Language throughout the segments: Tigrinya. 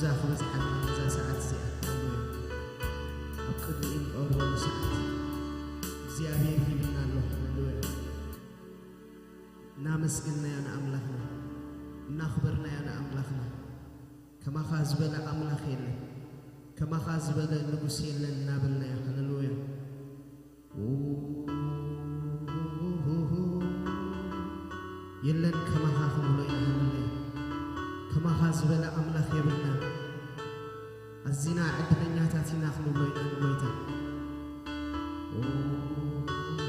እዛ ክበዝሓልና ነዛ ሰዓት እዚኣ፣ ሃሌሉያ፣ ኣብ ቅድሚኡ ንቐርበሉ ሰዓት እግዚኣብሔር ሂብና ኣሎ። ሃሌሉያ። እናመስግንናዮ ንኣምላኽና፣ እናኽበርናዮ ንኣምላኽና። ከማኻ ዝበለ ኣምላኽ የለን፣ ከማኻ ዝበለ ንጉስ የለን እናበልናዮ። ሃሌሉያ። የለን ከማኻ ክንብሎ ኢና። ሃሌሉያ። ከማኻ ዝበለ ኣምላኽ የብልናን። ኣዚና ዕድለኛታት ኢና ክንብሎ ኢና ንጎይታ።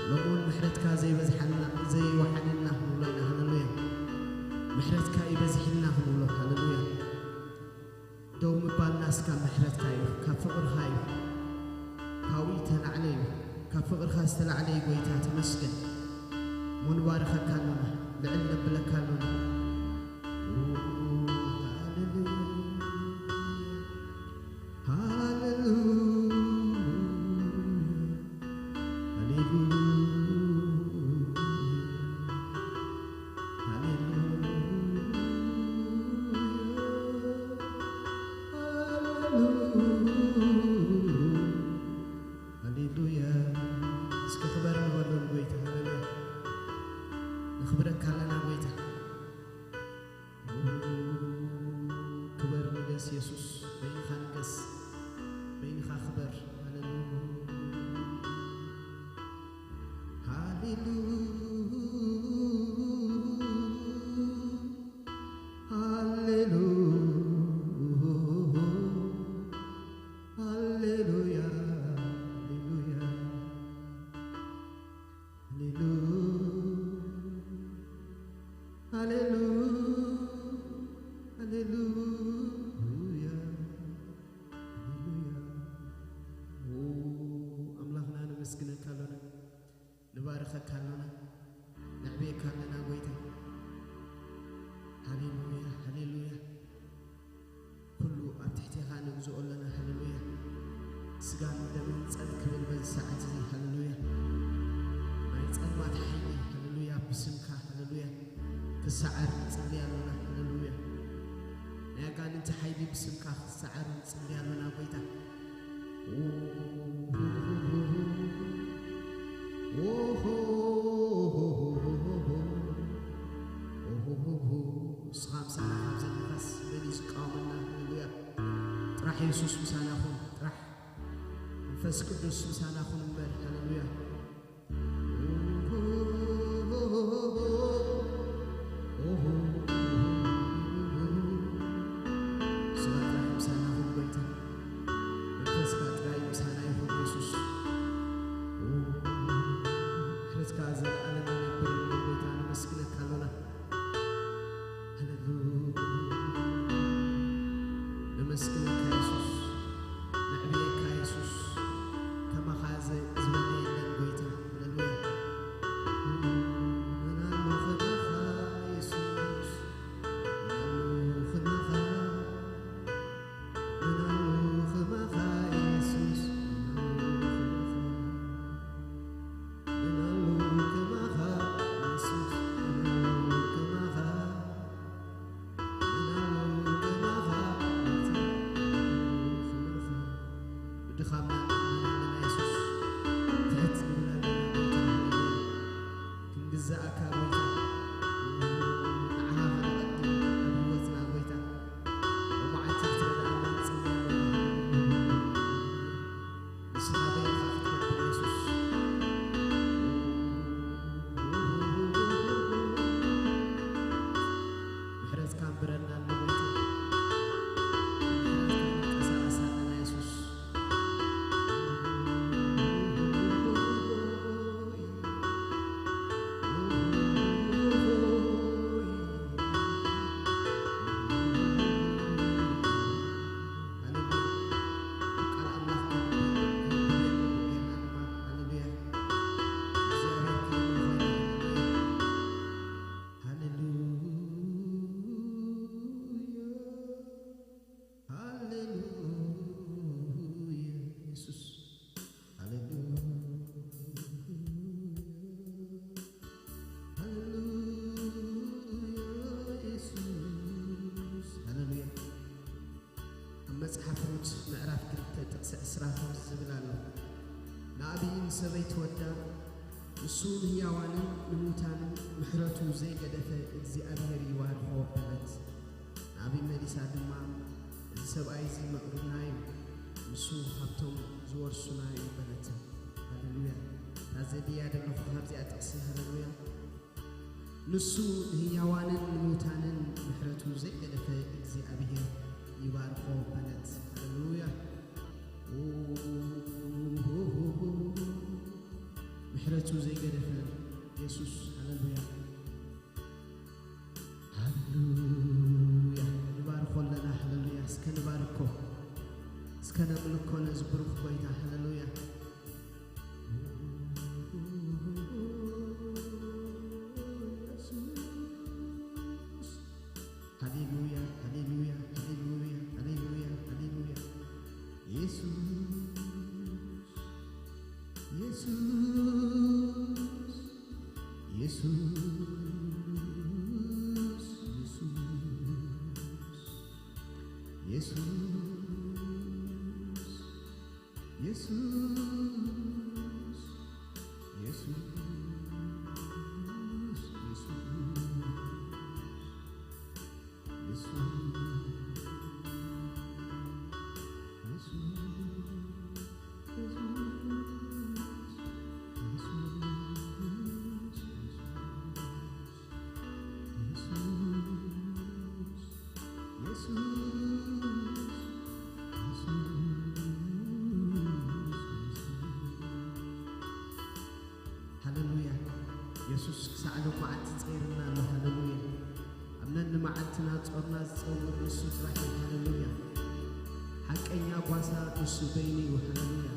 ሎምውን ምሕረትካ ዘይበዝሓልና፣ ዘይወሓደልና ክንብሎ ኢና። ሃሌሉያ። ምሕረትካ እዩ በዚሕልና ክንብሎ። ሃሌሉያ። ደው ምባልና እስካ ምሕረትካ እዩ፣ ካብ ፍቕርካ እዩ፣ ካብኡ ዝተላዕለ እዩ። ካብ ፍቕርካ ዝተላዕለ እዩ ጎይታ፣ ተመስገን። እሞ ንባርኸካ ኣሎና፣ ልዕል ነብለካ ኣሎና። ሃሌሉያ፣ ሃሌሉያ፣ ሃሌሉያ፣ ሃሌሉያ፣ ሃሌሉያ። እስኪ ክበር ንበሎ ንጎይታ። ሃሌሉያ። ነኽብረካ ኣለና ጎይታ። ክበር ንገስ የሱስ፣ በይንኻ ንገስ፣ በይንኻ ክበር። ሃሌሉያ፣ ሃሌሉያ፣ ሃሌሉያ፣ ሃሌሉያ፣ ሃሌሉያ፣ ሃሌሉያ፣ ሃሌሉያ፣ ሃሌሉያ። ኦ ኣምላኽና፣ ነመስግነካ ኣሎና፣ ንባርኸካ ኣሎና፣ ነዕብየካ ኣለና ጎይታ። ሃሌሉያ፣ ሃሌሉያ። ኩሉ ኣብ ትሕቴኻ ንግዝኦ ኣለና። ሃሌሉያ። ስጋን ደምን ጸጥ ክብል በዚ ሰዓት እዚ። ሃሌሉያ። ናይ ጸልማት ሓይሊ፣ ሃሌሉያ፣ ብስምካ፣ ሃሌሉያ፣ ክሰዓር ንጽሊ ኣሎና። ሃሌሉያ። ናይ ኣጋንንቲ ሓይሊ ብስምካ ክሰዓር ንጽሊ ኣሎና ጎይታ። እስኻ ምሳና ካብ ዘለኻስ መን እዩ ዝቃወመና? ሃሌሉያ። ጥራሕ የሱስ ምሳና ኩን። ጥራሕ መንፈስ ቅዱስ ምሳና ኩን እምበር። ሃሌሉያ። ስጋ ጥራሕ ምሳና ኩን ጎይታ። መንፈስካ ጥራይ ምሳና ይኹን የሱስ። ምሕረትካ ዘለኣለም ይነብር እዩ ጎይታ፣ ነመስግነካ ኣሎና። ሃሌሉያ። ነመስግነካ የሱስ፣ ነዕብየካ የሱስ። ከማኻ ሰበይቲ ወዳ፣ ንሱ ንህያዋንን ንሙታንን ምሕረቱ ዘይገደፈ እግዚኣብሔር ይባርኾ በለት። ንኣብይ መሊሳ ድማ፣ እዚ ሰብኣይ እዚ መቕርብና እዩ፣ ንሱ ሃብቶም ዝወርሱና እዩ በለታ። ሃሌሉያ። እታ ዘድልያ ዘለኹ ካብዚኣ ጥቕሲ፣ ሃሌሉያ። ንሱ ንህያዋንን ንሙታንን ምሕረቱ ዘይገደፈ እግዚኣብሔር ይባርኾ በለት። ሃሌሉያ። ምሕረቱ ዘይገደፈ የሱስ። ሃሌሉያ፣ ሃሌሉያ። ንባርኾ ኣለና። ሃሌሉያ። እስከ ንባርኮ፣ እስከ ነምልኮ ነዚ ብሩኽ ጎይታ። ሃሌሉያ። ሃሌሉያ፣ ሃሌሉያ፣ ሃሌሉያ፣ ሃሌሉያ፣ ሃሌሉያ። የሱስ፣ የሱስ፣ የሱስ፣ የሱስ፣ የሱስ፣ የሱስ፣ የሱስ፣ የሱስ፣ ሃሌሉያ። የሱስ ክሳዕ ሎም መዓልቲ ጸይርና ኣሎ። ሃሌሉያ። ኣብ ነኒ መዓልትና ጾርና ዝጸውር ንሱ ጥራሕ እዩ። ሃሌሉያ። ሓቀኛ ጓሳ ንሱ በይኑ እዩ። ሃሌሉያ።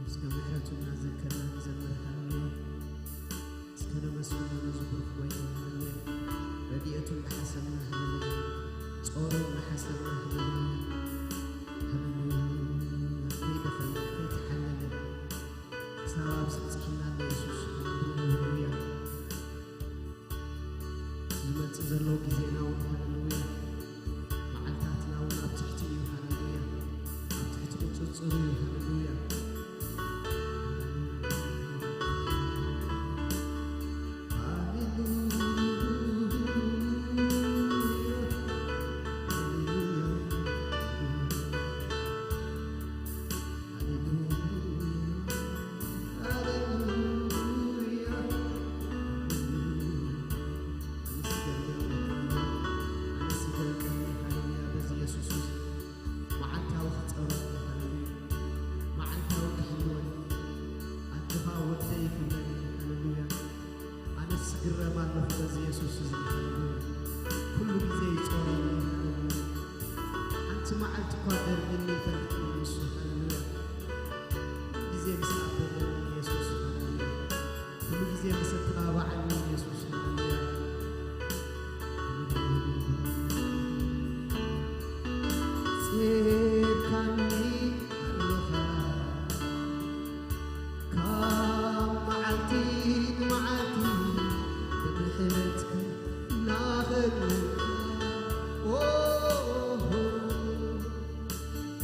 እስከ ምሕረቱ እናዘከርና ንዘምር። ሃሌሉያ። እስከ ነመስግኖ ነዚ ብሩኽ ጎይታ። ሃሌሉያ። ረድኤቱ እናሓሰብና፣ ሃሌሉያ። ጾሩ እናሓሰብና፣ ሃሌሉያ። ሃሌሉያ። ከይደኸመ፣ ከይተሓለለ ክሳብ ኣብዚ ኣብጽሑና ኣሎ የሱስ። ሃሌሉያ። ዝመጽእ ዘሎ ግዜና እውን፣ ሃሌሉያ፣ መዓልታትና እውን ኣብ ትሕቲ እዩ። ሃሌሉያ። ኣብ ትሕቲ ቁጽጽሩ እዩ። ሃሌሉያ። ሃሌሉያ። ሃሌሉያ። ሃሌሉያ። ኣመስግነኒ፣ ኣመስግነኒ፣ ሃሌሉያ። በዚ የሱስ መዓልታዊ ክጸውረኒ፣ ሃሌሉያ። መዓልታዊ ክሕልወኒ፣ ኣጆኻ ወደይ ክብለኒ፣ ሃሌሉያ። ኣነስ ክግረም ኣለኹ በዚ የሱስ እዚ፣ ሃሌሉያ። ኩሉ ግዜ ይጾረኒ፣ ሃሌሉያ። ሓንቲ መዓልቲ እኳ ደርብኒ ይፈልጥኒ ንሱ፣ ሃሌሉያ። ኩሉ ግዜ ምስ ኣበለኒ የሱስ፣ ሃሌሉያ። ኩሉ ግዜ ምስ ኣተባባዓኒ የሱስ፣ ሃሌሉያ። ጸርካኒ ኣለኻ ካብ መዓልቲ ንመዓልቲ ብምሕረትካ እናኸለልካ፣ ኦ፣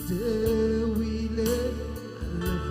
ደው ኢለ ኣለኹ።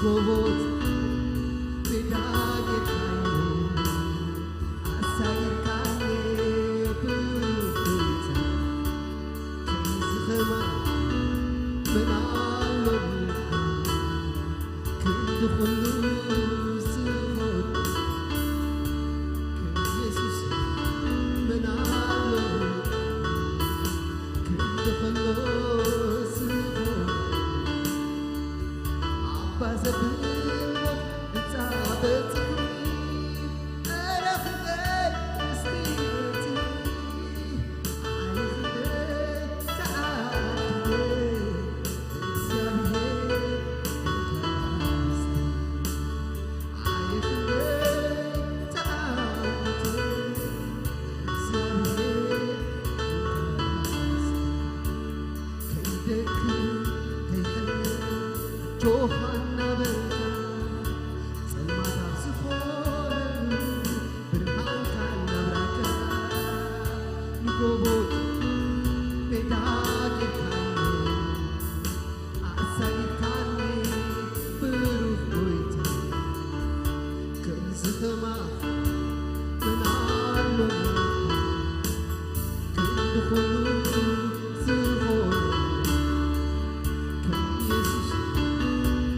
ጎቦት ሜዳ ጌርካዮ ኣሳጊርካኒ ብሩህ ጎይታ። ከምዚ ኸማን መን ኣሎ ክንዲ ኹሉ ዝኾን ከም የሱስ መን ኣሎ ክንዲ ኹሉ ዝኾን ኣባ ዘብል ሞት ህንጻ በጺሑ ኣረ ኽንደይ ምስቲ በጺሑ ጆሃና በርካ ጸልማት ኣብ ዝኾነ ብርሃንካ እናብራካ ንጎቦ ሜዳ ጌርካኒ ኣሳጊድካኒ ብሩህ ጎይታ። ከምዚ ኸማኻ መን ኣሎ ክንዲ ኹሉ ዝኾነ ከም የሱስ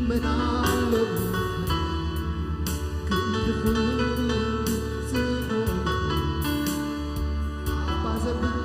መን ኣሎ ክንዲ ኹሉ ዝኾነ ኣባ ዘብል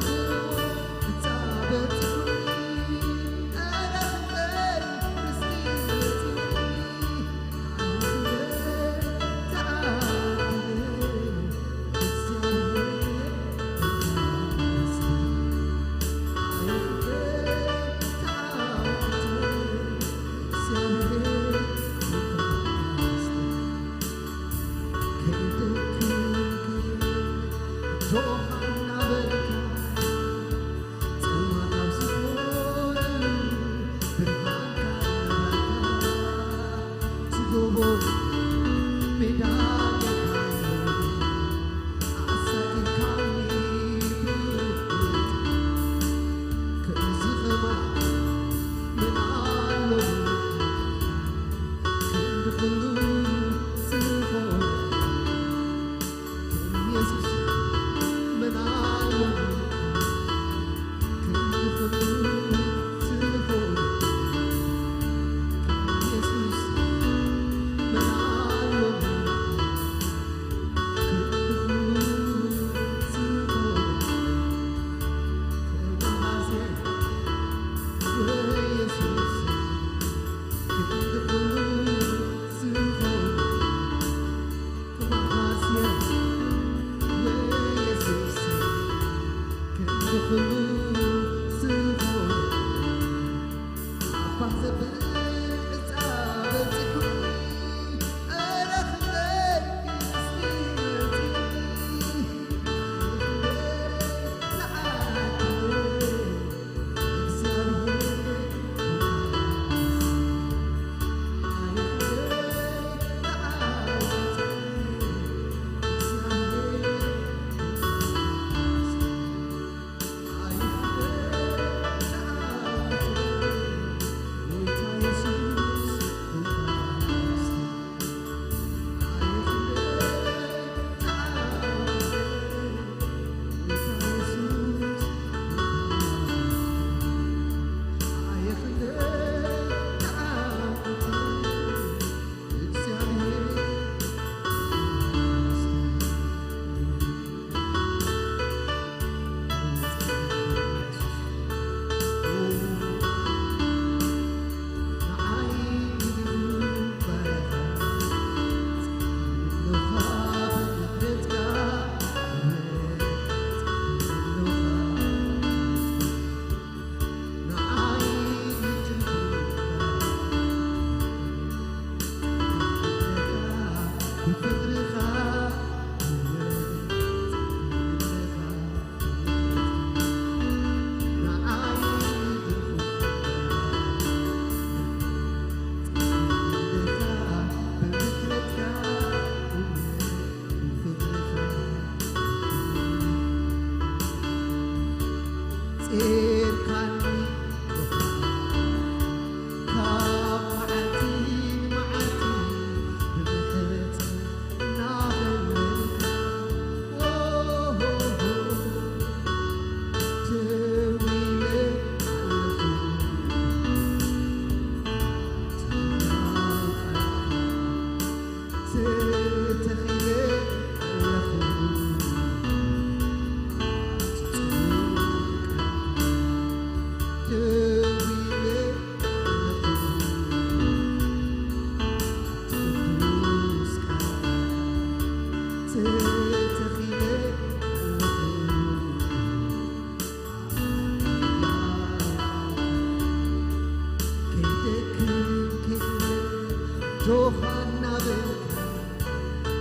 ሮኻ እናበልካ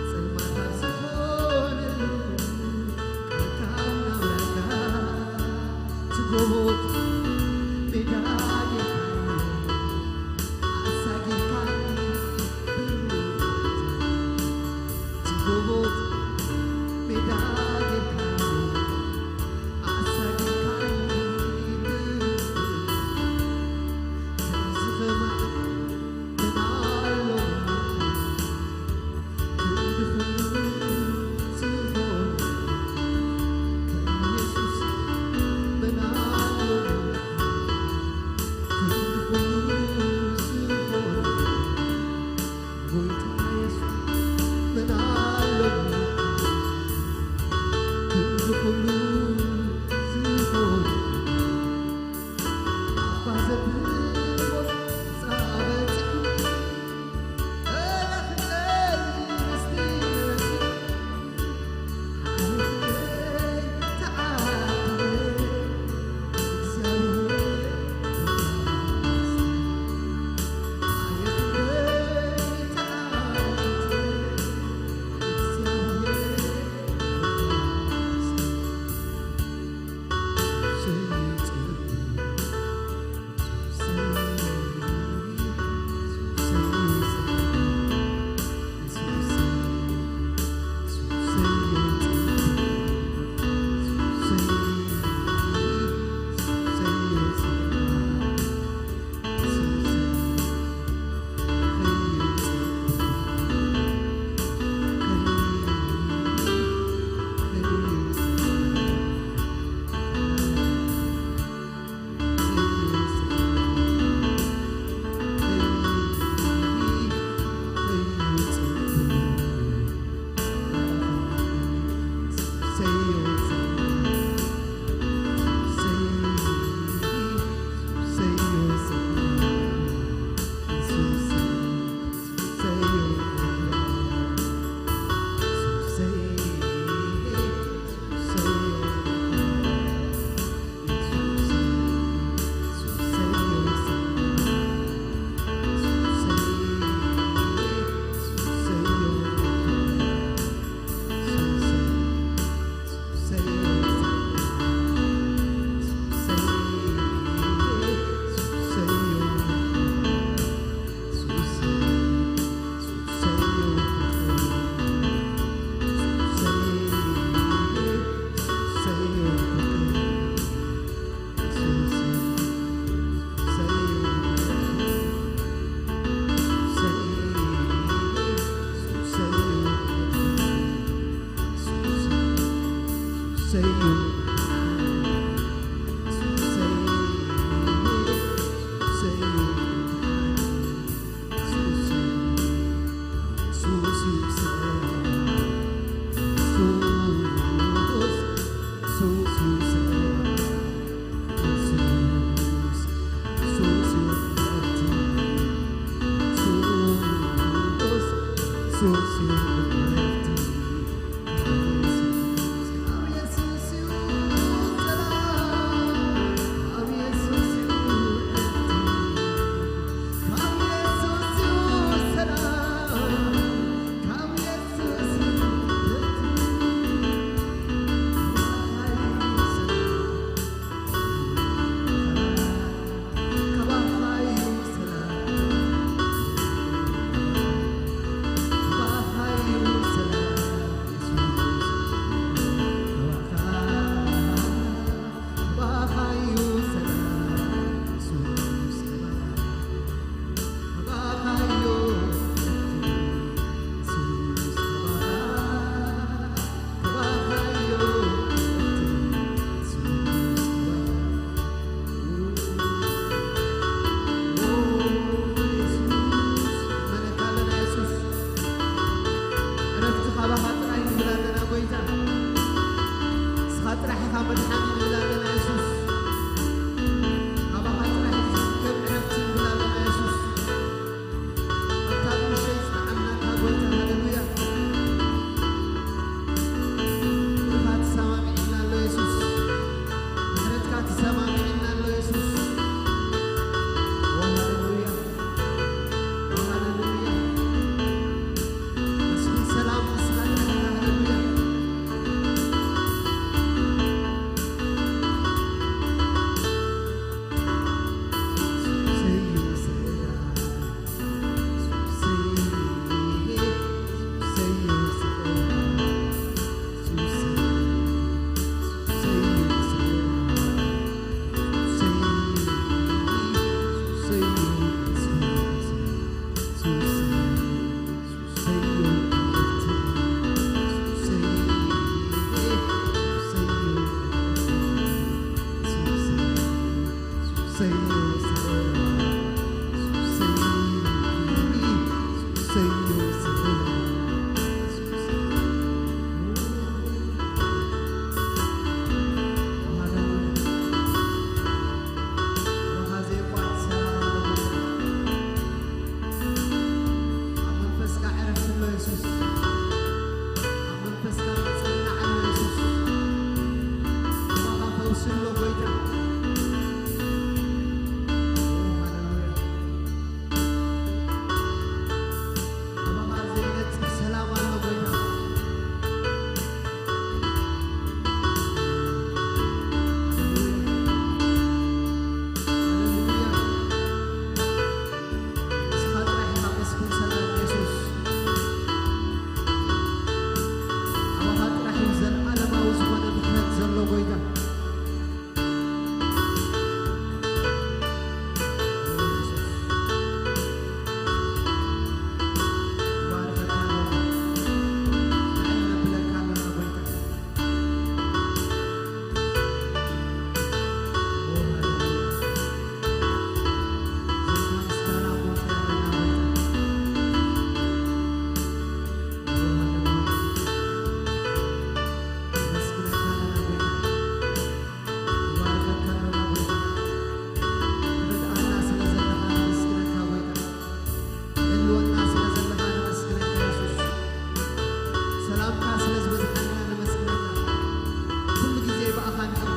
ጸልማት ኣብ ዝኾነሉ ቃልካ እናብራህካ ትጎቦት ሜዳ ጌርካኒ ኣሳጊርካኒ ብሩህ ትጎቦት ሜዳ ጌርካኒ ኣሳጊርካኒ ብሩህ ከምዚ ከማን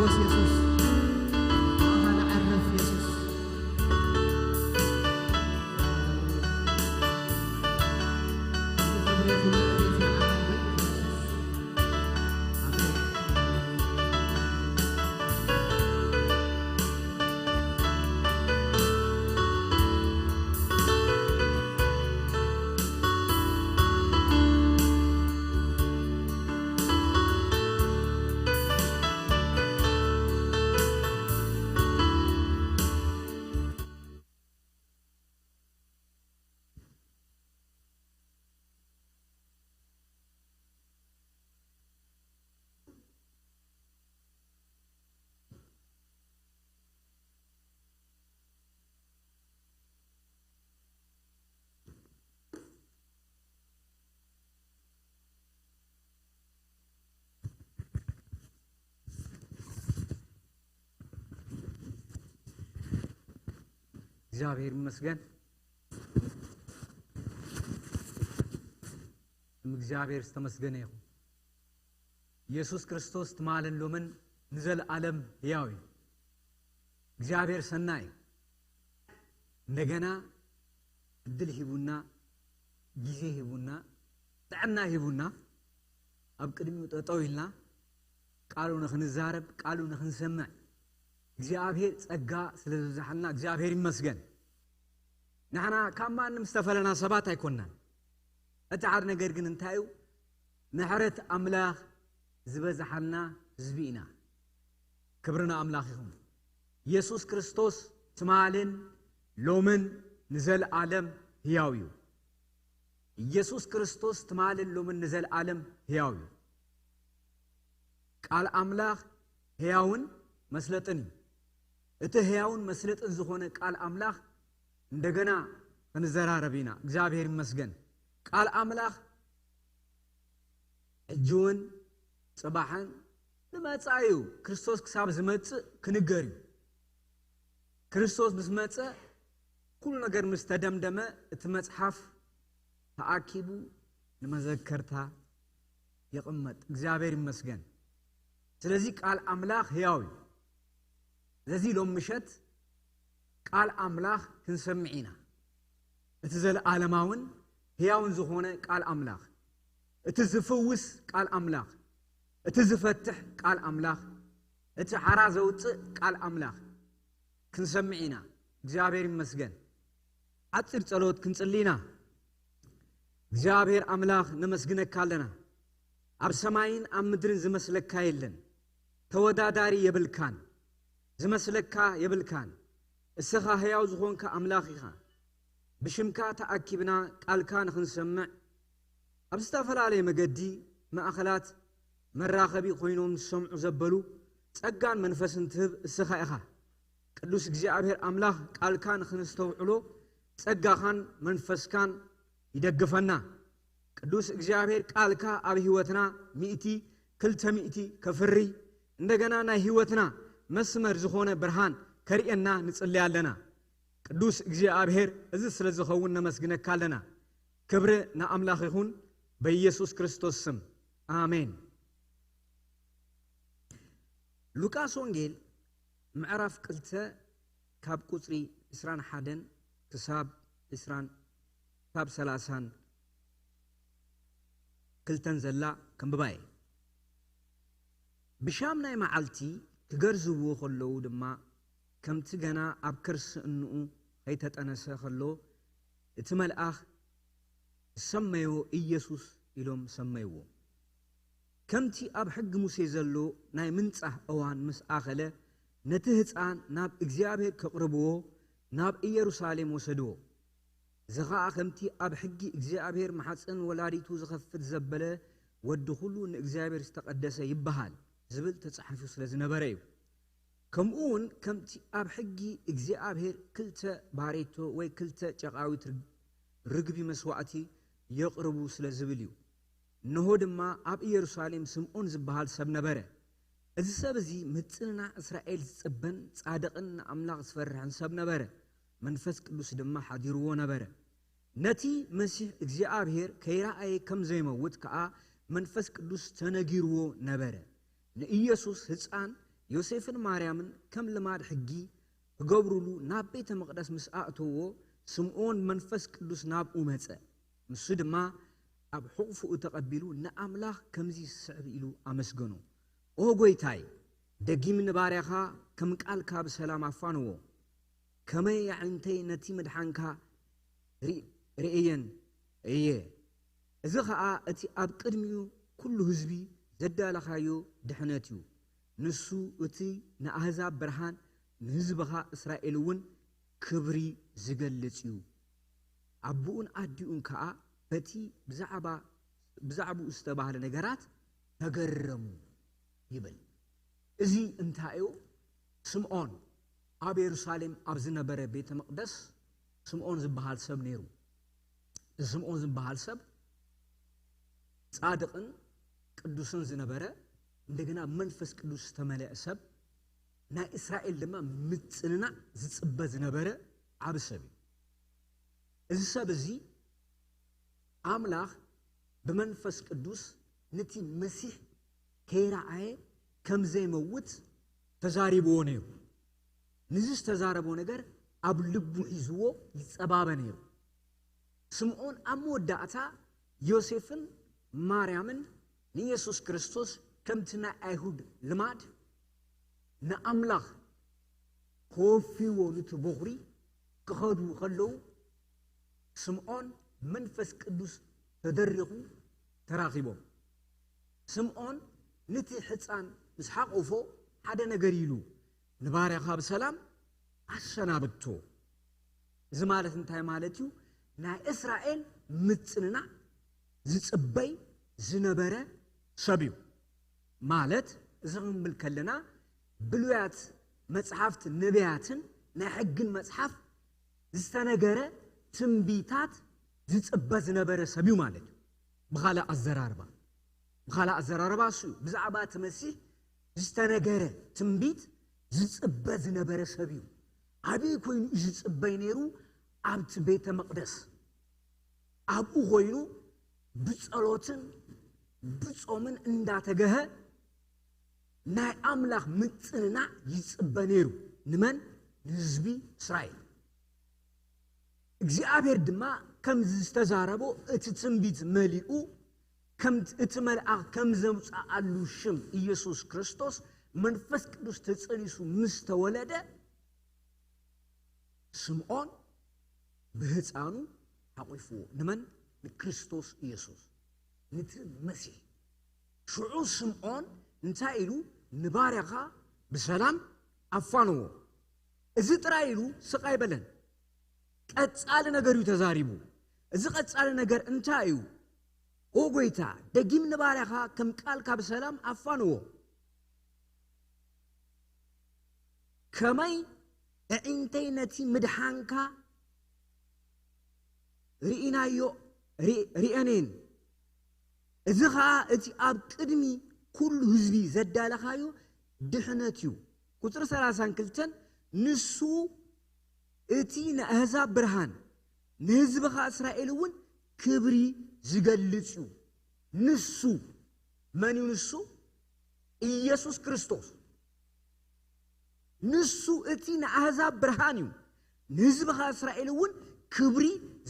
የሱስ ኣባና ዓረፍ የሱስ። እግዚኣብሔር ይመስገን። ስም እግዚኣብሔር ዝተመስገነ ይኹን። ኢየሱስ ክርስቶስ ትማልን ሎምን ንዘለኣለም ሕያው እዩ። እግዚኣብሔር ሰናይ እዩ። እንደገና ዕድል ሂቡና፣ ግዜ ሂቡና፣ ጥዕና ሂቡና፣ ኣብ ቅድሚኡ ጠጠው ኢልና ቃሉ ንኽንዛረብ፣ ቃሉ ንኽንሰምዕ እግዚኣብሔር ጸጋ ስለ ዝበዝሓልና እግዚኣብሔር ይመስገን። ንሕና ካብ ማንም ዝተፈለና ሰባት ኣይኮናን። እቲ ሓደ ነገር ግን እንታይ እዩ? ምሕረት ኣምላኽ ዝበዝሓና ህዝቢ ኢና። ክብሪ ንኣምላኽ ይኹን። ኢየሱስ ክርስቶስ ትማልን ሎምን ንዘለኣለም ሕያው እዩ። ኢየሱስ ክርስቶስ ትማልን ሎምን ንዘለኣለም ሕያው እዩ። ቃል ኣምላኽ ሕያውን መስለጥን እዩ። እቲ ሕያውን መስለጥን ዝኾነ ቃል ኣምላኽ እንደገና ክንዘራረብ ኢና። እግዚኣብሔር ይመስገን። ቃል ኣምላኽ ሕጂ እውን ጽባሕን ንመጻኢኡ ክርስቶስ ክሳብ ዝመጽእ ክንገር እዩ። ክርስቶስ ምስ መጸ ኩሉ ነገር ምስ ተደምደመ እቲ መጽሓፍ ተኣኪቡ ንመዘከርታ ይቕመጥ። እግዚኣብሔር ይመስገን። ስለዚ ቃል ኣምላኽ ሕያው እዩ። ስለዚ ሎም ምሸት ቃል ኣምላኽ ክንሰምዕ ኢና። እቲ ዘለኣለማውን ሕያውን ዝኾነ ቃል ኣምላኽ፣ እቲ ዝፍውስ ቃል ኣምላኽ፣ እቲ ዝፈትሕ ቃል ኣምላኽ፣ እቲ ሓራ ዘውፅእ ቃል ኣምላኽ ክንሰምዕ ኢና። እግዚኣብሔር ይመስገን። ሓፂር ጸሎት ክንጽሊ ኢና። እግዚኣብሔር ኣምላኽ ነመስግነካ ኣለና። ኣብ ሰማይን ኣብ ምድርን ዝመስለካ የለን። ተወዳዳሪ የብልካን። ዝመስለካ የብልካን። እስኻ ሕያው ዝኾንካ ኣምላኽ ኢኻ። ብሽምካ ተኣኪብና ቃልካ ንኽንሰምዕ ኣብ ዝተፈላለየ መገዲ ማእኸላት መራኸቢ ኮይኖም ዝሰምዑ ዘበሉ ጸጋን መንፈስን ትህብ እስኻ ኢኻ። ቅዱስ እግዚኣብሔር ኣምላኽ ቃልካ ንኽንስተውዕሎ ጸጋኻን መንፈስካን ይደግፈና። ቅዱስ እግዚኣብሔር ቃልካ ኣብ ህይወትና ሚእቲ ክልተ ሚእቲ ከፍሪ እንደገና ናይ ህይወትና መስመር ዝኾነ ብርሃን ከርእየና ንጽሊ ኣለና። ቅዱስ እግዚኣብሔር እዚ ስለ ዝኸውን ነመስግነካ ኣለና። ክብሪ ንኣምላኽ ይኹን በኢየሱስ ክርስቶስ ስም ኣሜን። ሉቃስ ወንጌል ምዕራፍ ክልተ ካብ ቁጽሪ ዕስራን ሓደን ክሳብ ዕስራን ካብ ሰላሳን ክልተን ዘላ ከንብባ እየ። ብሻም ናይ መዓልቲ ክገርዝዎ ከለዉ ድማ ከምቲ ገና ኣብ ከርሲ እንኡ ከይተጠነሰ ከሎ እቲ መልኣኽ ዝሰመይዎ ኢየሱስ ኢሎም ሰመይዎ። ከምቲ ኣብ ሕጊ ሙሴ ዘሎ ናይ ምንጻህ እዋን ምስ ኣኸለ ነቲ ህፃን ናብ እግዚኣብሔር ከቕርብዎ ናብ ኢየሩሳሌም ወሰድዎ። እዚ ኸዓ ከምቲ ኣብ ሕጊ እግዚኣብሔር ማሕፀን ወላዲቱ ዝኸፍት ዘበለ ወዲ ኹሉ ንእግዚኣብሔር ዝተቐደሰ ይበሃል ዝብል ተጻሒፉ ስለ ዝነበረ እዩ። ከምኡ እውን ከምቲ ኣብ ሕጊ እግዚኣብሔር ክልተ ባሬቶ ወይ ክልተ ጨቓዊት ርግ- ርግቢ መስዋእቲ የቕርቡ ስለ ዝብል እዩ። እንሆ ድማ ኣብ ኢየሩሳሌም ስምዖን ዝበሃል ሰብ ነበረ። እዚ ሰብ እዚ ምጽንናዕ እስራኤል ዝጽበን ጻድቕን ንኣምላኽ ዝፈርሕን ሰብ ነበረ። መንፈስ ቅዱስ ድማ ሓዲርዎ ነበረ። ነቲ መሲሕ እግዚኣብሔር ከይረኣየ ከም ዘይመውት ከኣ መንፈስ ቅዱስ ተነጊርዎ ነበረ። ንኢየሱስ ህፃን ዮሴፍን ማርያምን ከም ልማድ ሕጊ ክገብሩሉ ናብ ቤተ መቕደስ ምስ ኣእተዎ፣ ስምዖን መንፈስ ቅዱስ ናብኡ መጸ። ንሱ ድማ ኣብ ሕቑፍኡ ተቐቢሉ ንኣምላኽ ከምዚ ዝስዕብ ኢሉ ኣመስገኖ። ኦ ጐይታይ፣ ደጊም ንባርያኻ ከም ቃልካ ብሰላም ኣፋንዎ። ከመይ ኣዒንተይ ነቲ ምድሓንካ ርኢ-፣ ርእየን እየ። እዚ ኸኣ እቲ ኣብ ቅድሚኡ ኩሉ ህዝቢ ዘዳለኻዮ ድሕነት እዩ። ንሱ እቲ ንኣህዛብ ብርሃን፣ ንህዝብኻ እስራኤል እውን ክብሪ ዝገልጽ እዩ። ኣቦኡን ኣዲኡን ከኣ በቲ ብዛዕባ፣ ብዛዕባኡ ዝተባህለ ነገራት ተገረሙ ይብል። እዚ እንታይ እዩ? ስምዖን ኣብ የሩሳሌም ኣብ ዝነበረ ቤተ መቕደስ ስምዖን ዝበሃል ሰብ ነይሩ። እዚ ስምዖን ዝበሃል ሰብ ጻድቕን ቅዱስን ዝነበረ፣ እንደገና መንፈስ ቅዱስ ዝተመልአ ሰብ፣ ናይ እስራኤል ድማ ምጽንናዕ ዝጽበ ዝነበረ ዓቢ ሰብ እዩ። እዚ ሰብ እዚ ኣምላኽ ብመንፈስ ቅዱስ ነቲ መሲሕ ከይረኣየ ከም ዘይመውት ተዛሪብዎ ነይሩ። ንዚ ዝተዛረቦ ነገር ኣብ ልቡ ሒዝዎ ይጸባበ ነይሩ። ስምዖን ኣብ መወዳእታ ዮሴፍን ማርያምን ንየሱስ ክርስቶስ ከምቲ ናይ ኣይሁድ ልማድ ንኣምላኽ ከወፍይዎ ንቲ በኹሪ ክኸዱ ከለዉ፣ ስምዖን መንፈስ ቅዱስ ተደሪኹ ተራኺቦም። ስምዖን ንቲ ሕፃን ምስ ሓቆፎ ሓደ ነገር ኢሉ፣ ንባርያኻ ብሰላም ኣሰናብቶ። እዚ ማለት እንታይ ማለት እዩ? ናይ እስራኤል ምጽንናዕ ዝጽበይ ዝነበረ ሰብ እዩ። ማለት እዚ ክንብል ከለና ብሉያት መጽሓፍቲ ነቢያትን ናይ ሕግን መጽሓፍ ዝተነገረ ትንቢታት ዝጽበ ዝነበረ ሰብ እዩ ማለት እዩ። ብኻልእ ኣዘራርባ፣ ብኻልእ ኣዘራርባ እሱ እዩ። ብዛዕባ እቲ መሲሕ ዝተነገረ ትንቢት ዝጽበ ዝነበረ ሰብ እዩ። ኣበይ ኮይኑ እዩ ዝጽበይ ነይሩ? ኣብቲ ቤተ መቕደስ። ኣብኡ ኮይኑ ብጸሎትን ብጾምን እንዳተገሀ ናይ ኣምላኽ ምጽንናዕ ይጽበ ነይሩ። ንመን? ንህዝቢ እስራኤል። እግዚኣብሔር ድማ ከምዚ ዝተዛረቦ እቲ ትንቢት መሊኡ፣ ከም እቲ መልኣኽ ከም ዘውፅኣሉ ሽም ኢየሱስ ክርስቶስ መንፈስ ቅዱስ ተጸኒሱ ምስ ተወለደ፣ ስምዖን ብህፃኑ ሓቂፍዎ። ንመን? ንክርስቶስ ኢየሱስ፣ ንቲ መሲሕ። ሽዑ ስምዖን እንታይ ኢሉ? ንባርያኻ ብሰላም ኣፋንዎ። እዚ ጥራይ ኢሉ ስቕ ኣይበለን። ቀጻሊ ነገር እዩ ተዛሪቡ። እዚ ቀጻሊ ነገር እንታይ እዩ? ኦ ጐይታ፣ ደጊም ንባርያኻ ከም ቃልካ ብሰላም ኣፋንዎ። ከመይ ኣዒንተይ ነቲ ምድሓንካ ርኢናዮ፣ ሪ-፣ ርኤኔን። እዚ ኸኣ እቲ ኣብ ቅድሚ ኩሉ ህዝቢ ዘዳለኻዮ ድሕነት እዩ። ቁጽሪ ሰላሳን ክልተን፣ ንሱ እቲ ንኣህዛብ ብርሃን፣ ንህዝብኻ እስራኤል እውን ክብሪ ዝገልጽ እዩ። ንሱ መን እዩ? ንሱ ኢየሱስ ክርስቶስ። ንሱ እቲ ንኣህዛብ ብርሃን እዩ፣ ንህዝብኻ እስራኤል እውን ክብሪ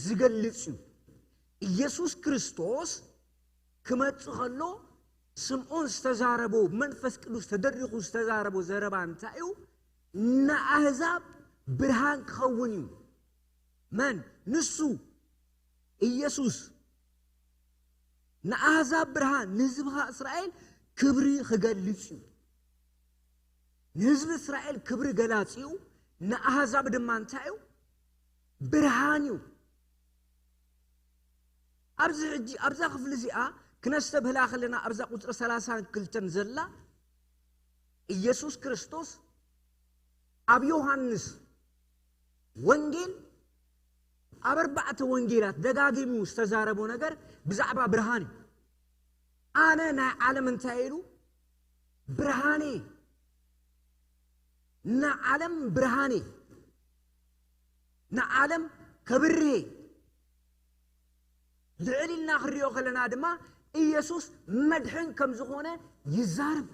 ዝገልጽ እዩ። ኢየሱስ ክርስቶስ ክመጽእ ከሎ ስምዖን ዝተዛረቦ፣ መንፈስ ቅዱስ ተደሪኹ ዝተዛረቦ ዘረባ እንታይ እዩ? ንኣህዛብ ብርሃን ክኸውን እዩ። መን? ንሱ ኢየሱስ። ንኣህዛብ ብርሃን፣ ንህዝብኻ እስራኤል ክብሪ ክገልጽ እዩ። ንህዝቢ እስራኤል ክብሪ ገላጺኡ፣ ንኣህዛብ ድማ እንታይ እዩ? ብርሃን እዩ። ኣብዚ ሕጂ፣ ኣብዛ ክፍሊ እዚኣ ክነስተብህላ ከለና፣ ኣብዛ ቁጽሪ ሰላሳን ክልተን ዘላ፣ ኢየሱስ ክርስቶስ ኣብ ዮሃንስ ወንጌል፣ ኣብ ኣርባዕተ ወንጌላት ደጋጊሙ ዝተዛረቦ ነገር ብዛዕባ ብርሃን እዩ። ኣነ ናይ ዓለም እንታይ ኢሉ? ብርሃኔ፣ ንዓለም ብርሃኔ፣ ንዓለም ከብርሄ። ልዕል ኢልና ክንሪኦ ከለና ድማ ኢየሱስ መድሕን ከም ዝኾነ ይዛረብ።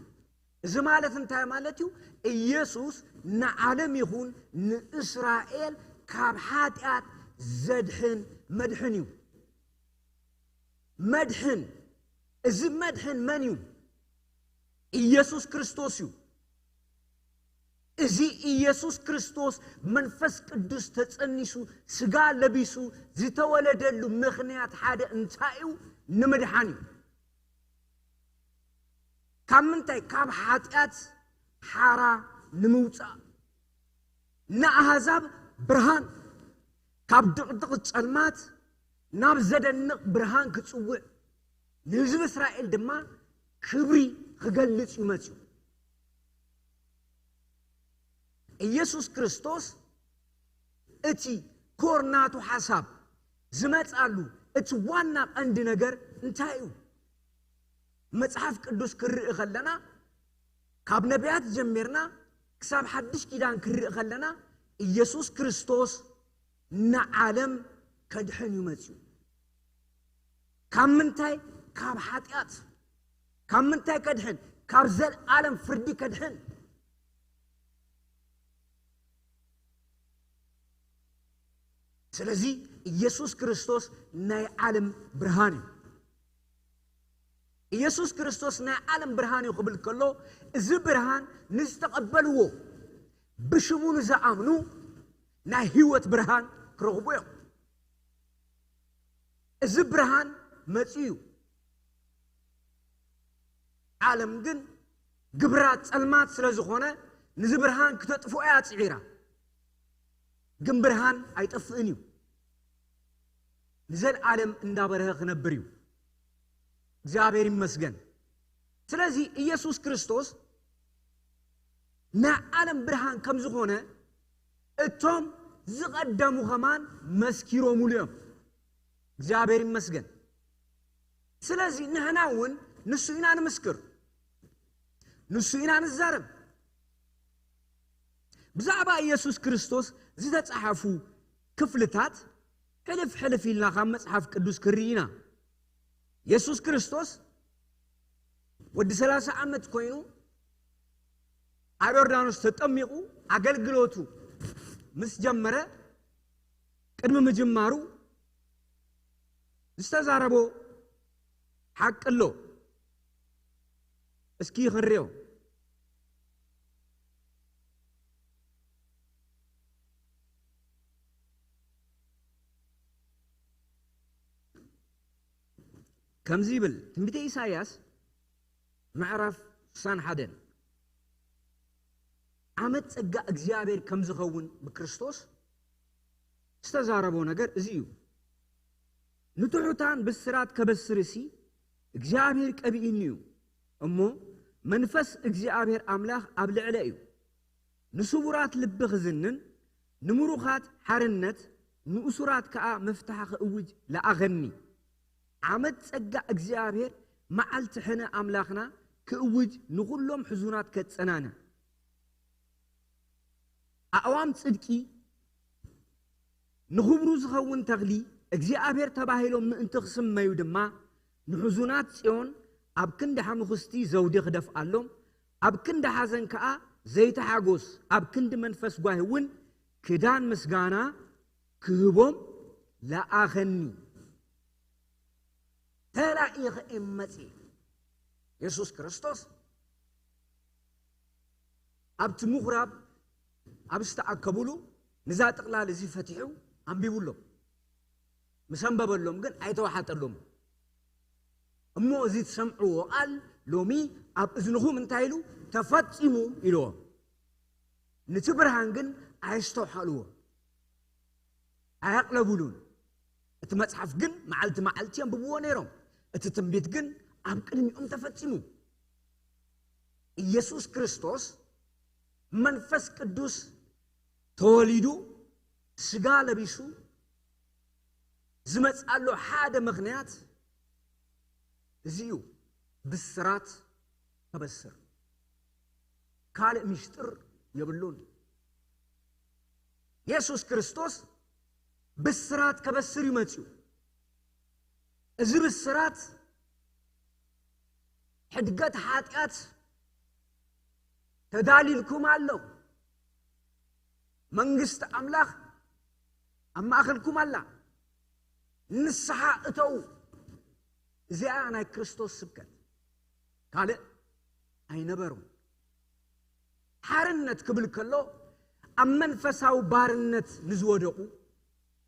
እዚ ማለት እንታይ ማለት እዩ? ኢየሱስ ንዓለም ይኹን ንእስራኤል ካብ ሓጢኣት ዘድሕን መድሕን እዩ። መድሕን፣ እዚ መድሕን መን እዩ? ኢየሱስ ክርስቶስ እዩ። እዚ ኢየሱስ ክርስቶስ መንፈስ ቅዱስ ተጸኒሱ፣ ስጋ ለቢሱ ዝተወለደሉ ምኽንያት ሓደ እንታይ እዩ? ንምድሓን እዩ። ካብ ምንታይ? ካብ ሓጢኣት ሓራ ንምውጻእ። ንኣህዛብ ብርሃን፣ ካብ ድቕድቕ ጸልማት ናብ ዘደንቕ ብርሃን ክጽውዕ፣ ንህዝቢ እስራኤል ድማ ክብሪ ክገልጽ እዩ መጺኡ። ኢየሱስ ክርስቶስ እቲ ኮር ናቱ ሓሳብ ዝመጻሉ እቲ ዋና ቀንዲ ነገር እንታይ እዩ? መጽሓፍ ቅዱስ ክርኢ ከለና፣ ካብ ነቢያት ጀሚርና ክሳብ ሓድሽ ኪዳን ክርኢ ከለና፣ ኢየሱስ ክርስቶስ ንዓለም ከድሕን እዩ መጺኡ። ካብ ምንታይ? ካብ ሓጢኣት። ካብ ምንታይ ከድሕን? ካብ ዘልኣለም ፍርዲ ከድሕን። ስለዚ ኢየሱስ ክርስቶስ ናይ ዓለም ብርሃን እዩ። ኢየሱስ ክርስቶስ ናይ ዓለም ብርሃን እዩ ክብል ከሎ፣ እዚ ብርሃን ንዝተቐበልዎ፣ ብሽሙ ንዝኣምኑ ናይ ህይወት ብርሃን ክረኽቡ እዮም። እዚ ብርሃን መጺኡ እዩ። ዓለም ግን ግብራ ጸልማት ስለ ዝኾነ፣ ንዚ ብርሃን ክተጥፍኦ እያ ጽዒራ። ግን ብርሃን ኣይጠፍእን እዩ። ንዘልኣለም እንዳበርሀ ክነብር እዩ። እግዚኣብሔር ይመስገን። ስለዚ ኢየሱስ ክርስቶስ ናይ ዓለም ብርሃን ከም ዝኾነ እቶም ዝቐደሙ ከማን መስኪሮምሉ እዮም። እግዚኣብሔር ይመስገን። ስለዚ ንሕና እውን ንሱ ኢና ንምስክር፣ ንሱ ኢና ንዛረብ። ብዛዕባ ኢየሱስ ክርስቶስ ዝተጻሓፉ ክፍልታት ሕልፍ ሕልፍ ኢልና ካብ መጽሓፍ ቅዱስ ክርኢ ኢና። ኢየሱስ ክርስቶስ ወዲ ሰላሳ ዓመት ኮይኑ ኣብ ዮርዳኖስ ተጠሚቑ ኣገልግሎቱ ምስ ጀመረ፣ ቅድሚ ምጅማሩ ዝተዛረቦ ሓቂ ኣሎ። እስኪ ክንሪኦ። ከምዚ ይብል ትንቢተ ኢሳይያስ ምዕራፍ ስሳን ሓደን፣ ዓመት ጸጋ እግዚኣብሔር ከም ዝኸውን ብክርስቶስ ዝተዛረቦ ነገር እዚ እዩ። ንትሑታን ብስራት ከበስርሲ እግዚኣብሔር ቀቢእኒ እዩ እሞ፣ መንፈስ እግዚኣብሔር ኣምላኽ ኣብ ልዕለ እዩ። ንስቡራት ልቢ ክዝንን፣ ንምሩኻት ሓርነት፣ ንእሱራት ከኣ መፍትሓ ክእውጅ ለኣኸኒ። ዓመት ጸጋ እግዚኣብሔር፣ መዓልቲ ሕነ ኣምላኽና ክእውጅ፣ ንኹሎም ሕዙናት ከጸናንዕ። ኣእዋም ጽድቂ ንኽብሩ ዝኸውን ተኽሊ እግዚኣብሔር ተባሂሎም ምእንቲ ክስመዩ ድማ፣ ንሕዙናት ጽዮን ኣብ ክንዲ ሓሙኽስቲ ዘውዲ ክደፍኣሎም፣ ኣብ ክንዲ ሓዘን ከኣ ዘይተሓጎስ፣ ኣብ ክንዲ መንፈስ ጓሂ እውን ክዳን ምስጋና ክህቦም ለኣኸኒ። ተላኢኸ እየ መጺእ። የሱስ ክርስቶስ ኣብቲ ምኹራብ ኣብ ዝተኣከቡሉ፣ ነዛ ጥቕላል እዚ ፈቲሑ ኣንቢቡሎም። ምስ ኣንበበሎም ግን ኣይተዋሓጠሎም። እሞ እዚ ትሰምዕዎ ቃል ሎሚ ኣብ እዝንኹም እንታይ ኢሉ? ተፈጺሙ ኢልዎም። ነቲ ብርሃን ግን ኣየስተውሓልዎ፣ ኣየቕለቡሉን። እቲ መጽሓፍ ግን መዓልቲ መዓልቲ የንብብዎ ነይሮም። እቲ ትንቢት ግን ኣብ ቅድሚኦም ተፈጺሙ። ኢየሱስ ክርስቶስ መንፈስ ቅዱስ ተወሊዱ፣ ስጋ ለቢሱ ዝመጽኣሉ ሓደ ምኽንያት እዚ እዩ። ብስራት ከበስር፣ ካልእ ምስጢር የብሉን። የሱስ ክርስቶስ ብስራት ከበስር እዩ መጺኡ። እዚ ብስራት ሕድገት ሓጢኣት ተዳሊልኩም ኣሎ። መንግስቲ ኣምላኽ ኣብ ማእኸልኩም ኣላ። ንስሓ እተዉ። እዚኣ ናይ ክርስቶስ ስብከት። ካልእ ኣይነበሩን። ሓርነት ክብል ከሎ ኣብ መንፈሳዊ ባርነት ንዝወደቑ፣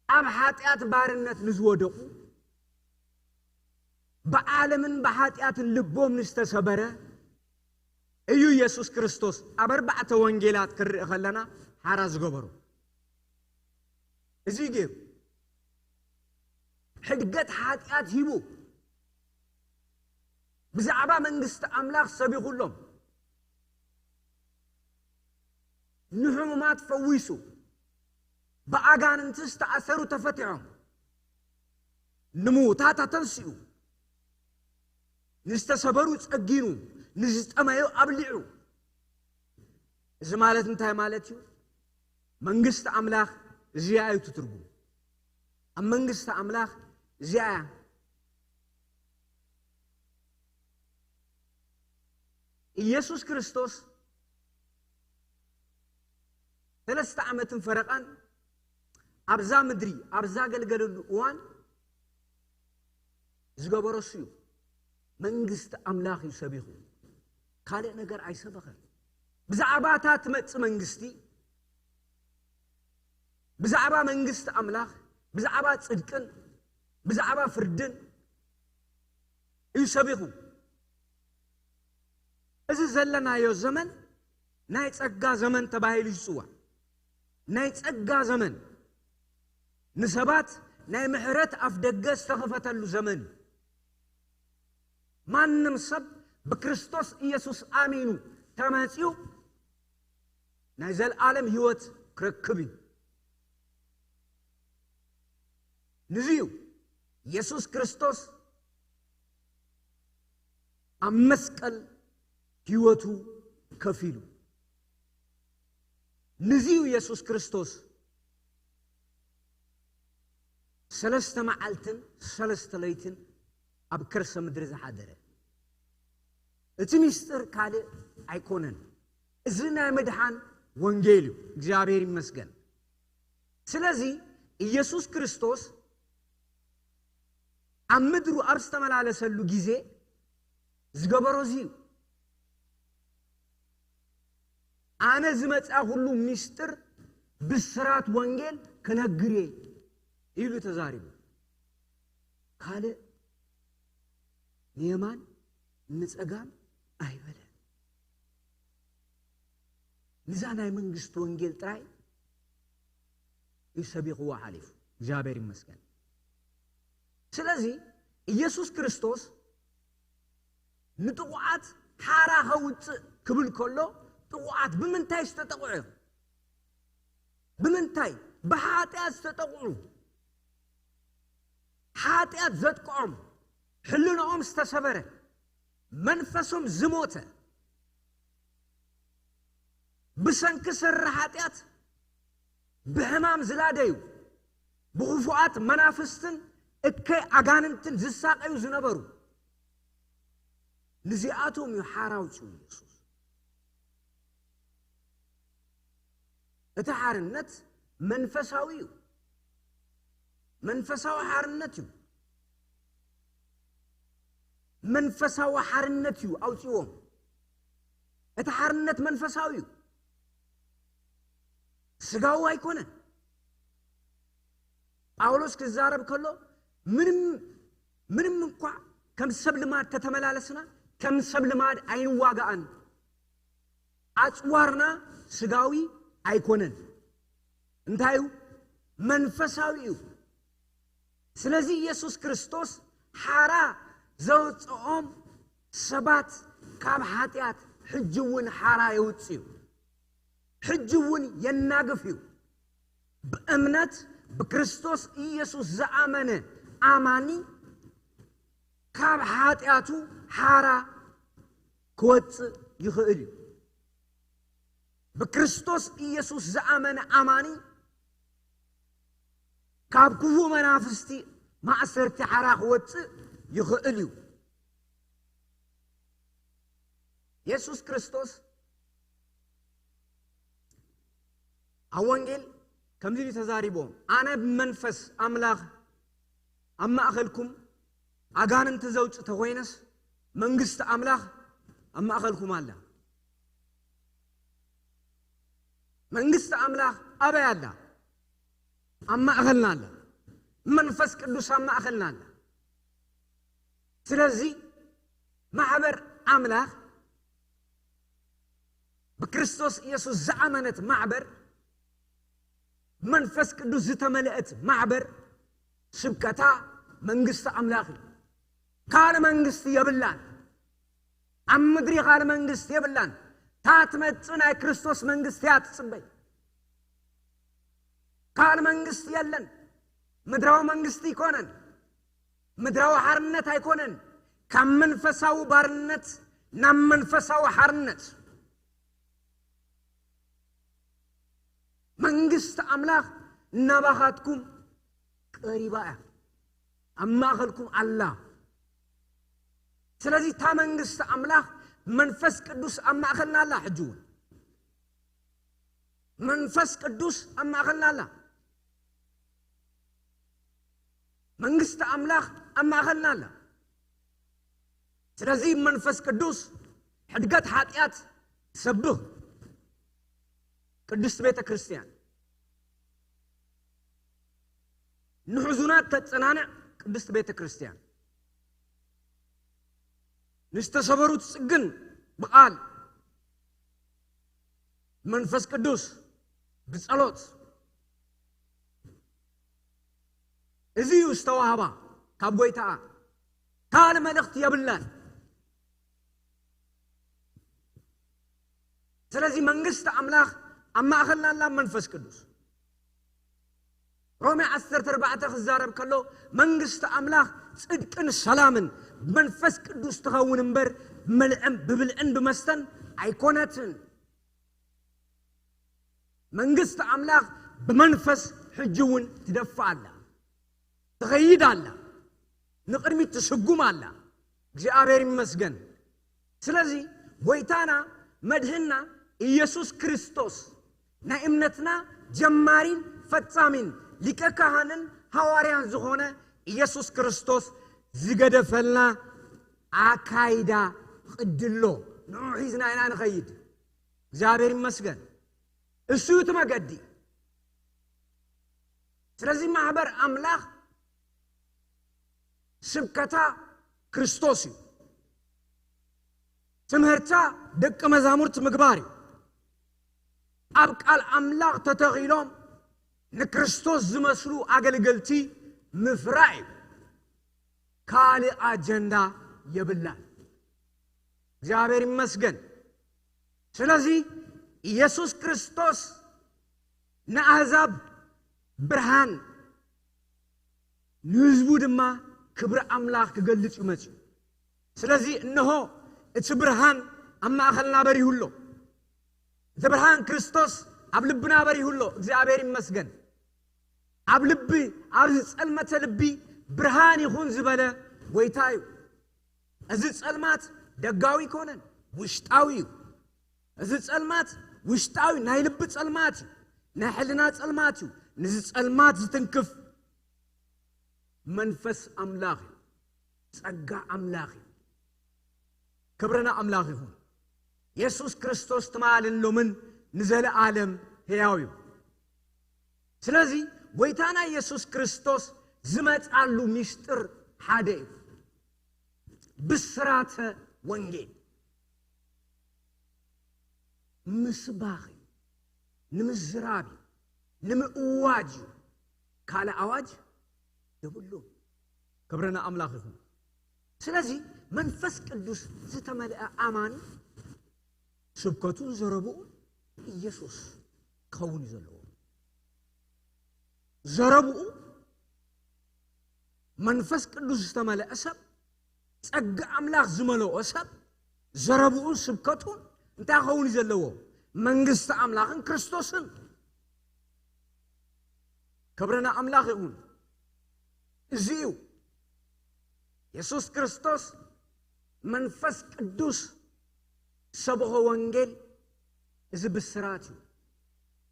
ኣብ ሓጢኣት ባርነት ንዝወደቑ፣ ብዓለምን ብሓጢኣትን ልቦም ንዝተሰበረ እዩ ኢየሱስ ክርስቶስ ኣብ ኣርባዕተ ወንጌላት ክንርኢ ከለና ሓራ ዝገበሩ። እዚ ገይሩ ሕድገት ሓጢኣት ሂቡ ብዛዕባ መንግስቲ ኣምላኽ ሰቢኹሎም፣ ንሕሙማት ፈዊሱ፣ ብኣጋንንቲ ዝተኣሰሩ ተፈቲሖም፣ ንምዉታት ኣተንሲኡ፣ ንዝተሰበሩ ጸጊኑ፣ ንዝጠመዩ ኣብሊዑ። እዚ ማለት እንታይ ማለት እዩ? መንግስቲ ኣምላኽ እዚኣ እዩ እቲ ትርጉም። ኣብ መንግስቲ ኣምላኽ እዚኣ እያ። ኢየሱስ ክርስቶስ ሰለስተ ዓመትን ፈረቓን ኣብዛ ምድሪ ኣብ ዘገልገለሉ እዋን ዝገበሮ እሱ እዩ። መንግስቲ ኣምላኽ እዩ ሰቢኹ። ካልእ ነገር ኣይሰበኸን። ብዛዕባ እታ ትመጽእ መንግስቲ፣ ብዛዕባ መንግስቲ ኣምላኽ፣ ብዛዕባ ጽድቅን ብዛዕባ ፍርድን እዩ ሰቢኹ። እዚ ዘለናዮ ዘመን ናይ ጸጋ ዘመን ተባሂሉ ይጽዋዕ። ናይ ጸጋ ዘመን ንሰባት ናይ ምሕረት ኣፍ ደገ ዝተኸፈተሉ ዘመን እዩ። ማንም ሰብ ብክርስቶስ ኢየሱስ ኣሚኑ ተመጺኡ ናይ ዘልኣለም ህይወት ክረክብ እዩ። ንዚ እዩ ኢየሱስ ክርስቶስ ኣብ መስቀል ህይወቱ ከፊሉ። ንዚ እዩ ኢየሱስ ክርስቶስ ሰለስተ መዓልትን ሰለስተ ለይትን ኣብ ከርሰ ምድሪ ዝሓደረ። እቲ ምስጢር ካልእ ኣይኮነን። እዚ ናይ ምድሓን ወንጌል እዩ። እግዚኣብሔር ይመስገን። ስለዚ ኢየሱስ ክርስቶስ ኣብ ምድሩ ኣብ ዝተመላለሰሉ ግዜ ዝገበሮ እዚ እዩ። ኣነ ዝመጻኹሉ ምስጢር ብስራት ወንጌል ክነግር እየ ኢሉ ተዛሪቡ። ካልእ ንየማን ንጸጋም ኣይበለን። ንዛ ናይ መንግስቲ ወንጌል ጥራይ እዩ ሰቢኽዋ ሓሊፉ። እግዚኣብሔር ይመስገን። ስለዚ ኢየሱስ ክርስቶስ ንጥቑዓት ሓራ ከውፅእ ክብል ከሎ ጥቑዓት ብምንታይ ዝተጠቕዑ እዮም? ብምንታይ? ብሓጢኣት ዝተጠቕዑ። ሓጢኣት ዘጥቅዖም፣ ሕልናኦም ዝተሰበረ፣ መንፈሶም ዝሞተ፣ ብሰንኪ ስረ ሓጢኣት ብሕማም ዝላደዩ፣ ብኽፉኣት መናፍስትን እከይ ኣጋንንትን ዝሳቐዩ ዝነበሩ፣ ንዚኣቶም እዩ ሓራ ኣውጺኡ ኢየሱስ። እቲ ሓርነት መንፈሳዊ እዩ። መንፈሳዊ ሓርነት እዩ። መንፈሳዊ ሓርነት እዩ ኣውጺዎም። እቲ ሓርነት መንፈሳዊ እዩ። ስጋዊ ኣይኮነን። ጳውሎስ ክዛረብ ከሎ ምንም፣ ምንም እንኳ ከም ሰብ ልማድ ተተመላለስና፣ ከም ሰብ ልማድ ኣይንዋጋኣን። ኣጽዋርና ስጋዊ ኣይኮነን። እንታይ እዩ? መንፈሳዊ እዩ። ስለዚ ኢየሱስ ክርስቶስ ሓራ ዘውፅኦም ሰባት ካብ ሓጢኣት ሕጂ እውን ሓራ የውፅእ እዩ። ሕጂ እውን የናግፍ እዩ። ብእምነት ብክርስቶስ ኢየሱስ ዝኣመነ ኣማኒ ካብ ሓጢኣቱ ሓራ ክወፅእ ይኽእል እዩ። ብክርስቶስ ኢየሱስ ዝኣመነ ኣማኒ ካብ ክፉእ መናፍስቲ ማእሰርቲ ሓራ ክወፅእ ይኽእል እዩ። የሱስ ክርስቶስ ኣብ ወንጌል ከምዚ እዩ ተዛሪቦም፣ ኣነ ብመንፈስ ኣምላኽ ኣብ ማእኸልኩም ኣጋንንቲ ዘውፅእ ተኾይነስ፣ መንግስቲ ኣምላኽ ኣብ ማእኸልኩም ኣላ። መንግስቲ ኣምላኽ ኣበይ ኣላ? ኣብ ማእኸልና ኣላ። መንፈስ ቅዱስ ኣብ ማእኸልና ኣላ። ስለዚ ማሕበር ኣምላኽ፣ ብክርስቶስ ኢየሱስ ዝኣመነት ማሕበር፣ መንፈስ ቅዱስ ዝተመልአት ማሕበር፣ ስብከታ መንግስቲ ኣምላኽ እዩ። ካልእ መንግስቲ የብላን። ኣብ ምድሪ ካልእ መንግስቲ የብላን። እታ ትመጽእ ናይ ክርስቶስ መንግስቲ እያ ትጽበይ። ካልእ መንግስቲ የለን። ምድራዊ መንግስቲ ኣይኮነን። ምድራዊ ሓርነት ኣይኮነን። ካብ መንፈሳዊ ባርነት ናብ መንፈሳዊ ሓርነት። መንግስቲ ኣምላኽ እናባኻትኩም ቀሪባ እያ። ኣብ ማእኸልኩም ኣላ። ስለዚ እታ መንግስቲ ኣምላኽ፣ መንፈስ ቅዱስ ኣብ ማእኸልና ኣላ። ሕጂ እውን መንፈስ ቅዱስ ኣብ ማእኸልና ኣላ። መንግስቲ ኣምላኽ ኣብ ማእኸልና ኣላ። ስለዚ መንፈስ ቅዱስ ሕድገት ሓጢኣት ትሰብኽ ቅድስቲ ቤተ ክርስቲያን፣ ንሕዙናት ተጸናንዕ ቅድስቲ ቤተ ክርስቲያን፣ ንዝተሰበሩ ትጽግን ብቓል መንፈስ ቅዱስ ብጸሎት። እዚ እዩ ዝተዋህባ ካብ ጎይታኣ። ካልእ መልእኽቲ የብላን። ስለዚ መንግስቲ ኣምላኽ ኣብ ማእኸልና ኣላ። መንፈስ ቅዱስ፣ ሮሜ ዓሰርተ ኣርባዕተ ክዛረብ ከሎ፣ መንግስቲ ኣምላኽ ጽድቅን ሰላምን መንፈስ ቅዱስ ትኸውን እምበር፣ ብመልዕን ብብልዕን ብመስተን ኣይኮነትን። መንግስቲ ኣምላኽ ብመንፈስ ሕጂ እውን ትደፍእ ኣላ፣ ትኸይድ ኣላ፣ ንቕድሚት ትስጉም ኣላ። እግዚኣብሔር ይመስገን። ስለዚ ጎይታና መድህና ኢየሱስ ክርስቶስ፣ ናይ እምነትና ጀማሪን ፈጻሚን፣ ሊቀ ካህንን ሃዋርያን ዝኾነ ኢየሱስ ክርስቶስ ዝገደፈልና ኣካይዳ፣ ቅድሎ፣ ንዑ ሒዝና ኢና ንኸይድ። እግዚኣብሔር ይመስገን። እሱ እዩ እቲ መገዲ። ስለዚ ማሕበር ኣምላኽ ስብከታ ክርስቶስ እዩ። ትምህርታ ደቂ መዛሙርት ምግባር እዩ። ኣብ ቃል ኣምላኽ ተተኺሎም ንክርስቶስ ዝመስሉ ኣገልገልቲ ምፍራይ እዩ። ካልእ ኣጀንዳ የብላን። እግዚኣብሔር ይመስገን። ስለዚ ኢየሱስ ክርስቶስ ንኣህዛብ ብርሃን፣ ንህዝቡ ድማ ክብሪ ኣምላኽ ክገልጽ እዩ መጺኡ። ስለዚ እንሆ እቲ ብርሃን ኣብ ማእኸልና በሪሁ ኣሎ። እቲ ብርሃን ክርስቶስ ኣብ ልብና በሪሁ ኣሎ። እግዚኣብሔር ይመስገን። ኣብ ልቢ፣ ኣብ ዝጸልመተ ልቢ ብርሃን ይኹን ዝበለ ጎይታ እዩ። እዚ ጸልማት ደጋዊ ኣይኮነን፣ ውሽጣዊ እዩ። እዚ ጸልማት ውሽጣዊ ናይ ልቢ ጸልማት እዩ፣ ናይ ሕልና ጸልማት እዩ። ነዚ ጸልማት ዝትንክፍ መንፈስ ኣምላኽ እዩ፣ ጸጋ ኣምላኽ እዩ። ክብሪ ንኣምላኽ ይኹን። የሱስ ክርስቶስ ትማልን ሎምን ንዘለኣለም ሕያው እዩ። ስለዚ ጎይታና የሱስ ክርስቶስ ዝመጻሉ ምስጢር ሓደ እዩ። ብስራተ ወንጌል ምስባኽ እዩ፣ ንምዝራብ እዩ፣ ንምእዋጅ እዩ። ካልእ ኣዋጅ የብሉን። ክብሪ ንኣምላኽ ይኹን። ስለዚ መንፈስ ቅዱስ ዝተመልአ ኣማኒ ስብከቱን ዘረብኡን ኢየሱስ ክኸውን እዩ ዘለዎ። ዘረብኡ መንፈስ ቅዱስ ዝተመልአ ሰብ፣ ጸጋ ኣምላኽ ዝመልኦ ሰብ፣ ዘረብኡን ስብከቱን እንታይ ክኸውን እዩ ዘለዎ? መንግስቲ ኣምላኽን ክርስቶስን። ክብሪ ንኣምላኽ ይኹን። እዚ እዩ የሱስ ክርስቶስ መንፈስ ቅዱስ ሰብኾ ወንጌል፣ እዚ ብስራት እዩ።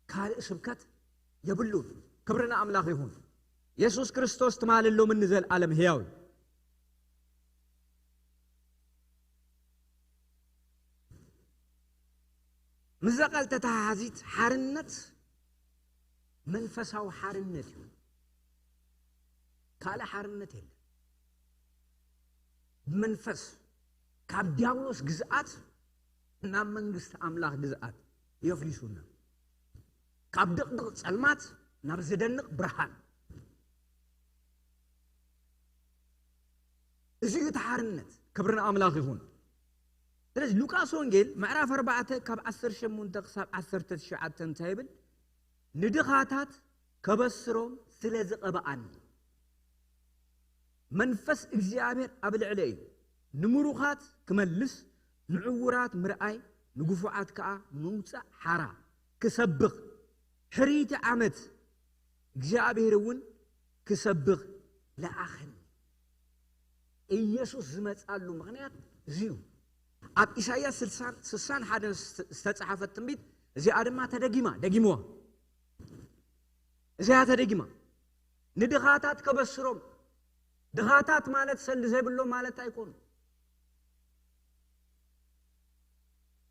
ካልእ ስብከት የብሉን። ክብሪ ንኣምላኽ ይኹን። የሱስ ክርስቶስ ትማሊ፣ ሎምን ንዘለኣለም ህያው እዩ። ምስዛ ቃል ተተሓሓዚት ሓርነት መንፈሳዊ ሓርነት እዩ። ካልእ ሓርነት የለን። ብመንፈስ ካብ ዲያብሎስ ግዝኣት ናብ መንግስቲ ኣምላኽ ግዝኣት የፍሊሱና። ካብ ድቕድቕ ጸልማት ናብ ዝደንቕ ብርሃን። እዚ እዩ እቲ ሓርነት። ክብሪ ንኣምላኽ ይኹን። ስለዚ ሉቃስ ወንጌል ምዕራፍ ኣርባዕተ ካብ ዓሰርተ ሸሞንተ ክሳብ ዓሰርተ ትሽዓተ እንታይ ይብል? ንድኻታት ከበስሮም ስለ ዝቐብኣኒ፣ መንፈስ እግዚኣብሔር ኣብ ልዕለይ እዩ። ንምሩኻት ክመልስ፣ ንዕዉራት ምርኣይ፣ ንግፉዓት ከኣ ምውጻእ ሓራ ክሰብኽ፣ ሕርይቲ ዓመት እግዚኣብሔር እውን ክሰብኽ ለኣኸኒ። ኢየሱስ ዝመጻሉ ምኽንያት እዚ እዩ። ኣብ ኢሳይያስ ስልሳን፣ ስሳን ሓደን ዝተጻሓፈት ትንቢት እዚኣ ድማ ተደጊማ፣ ደጊምዋ። እዚኣ ተደጊማ። ንድኻታት ከበስሮም። ድኻታት ማለት ሰልዲ ዘይብሎም ማለት ኣይኮኑ።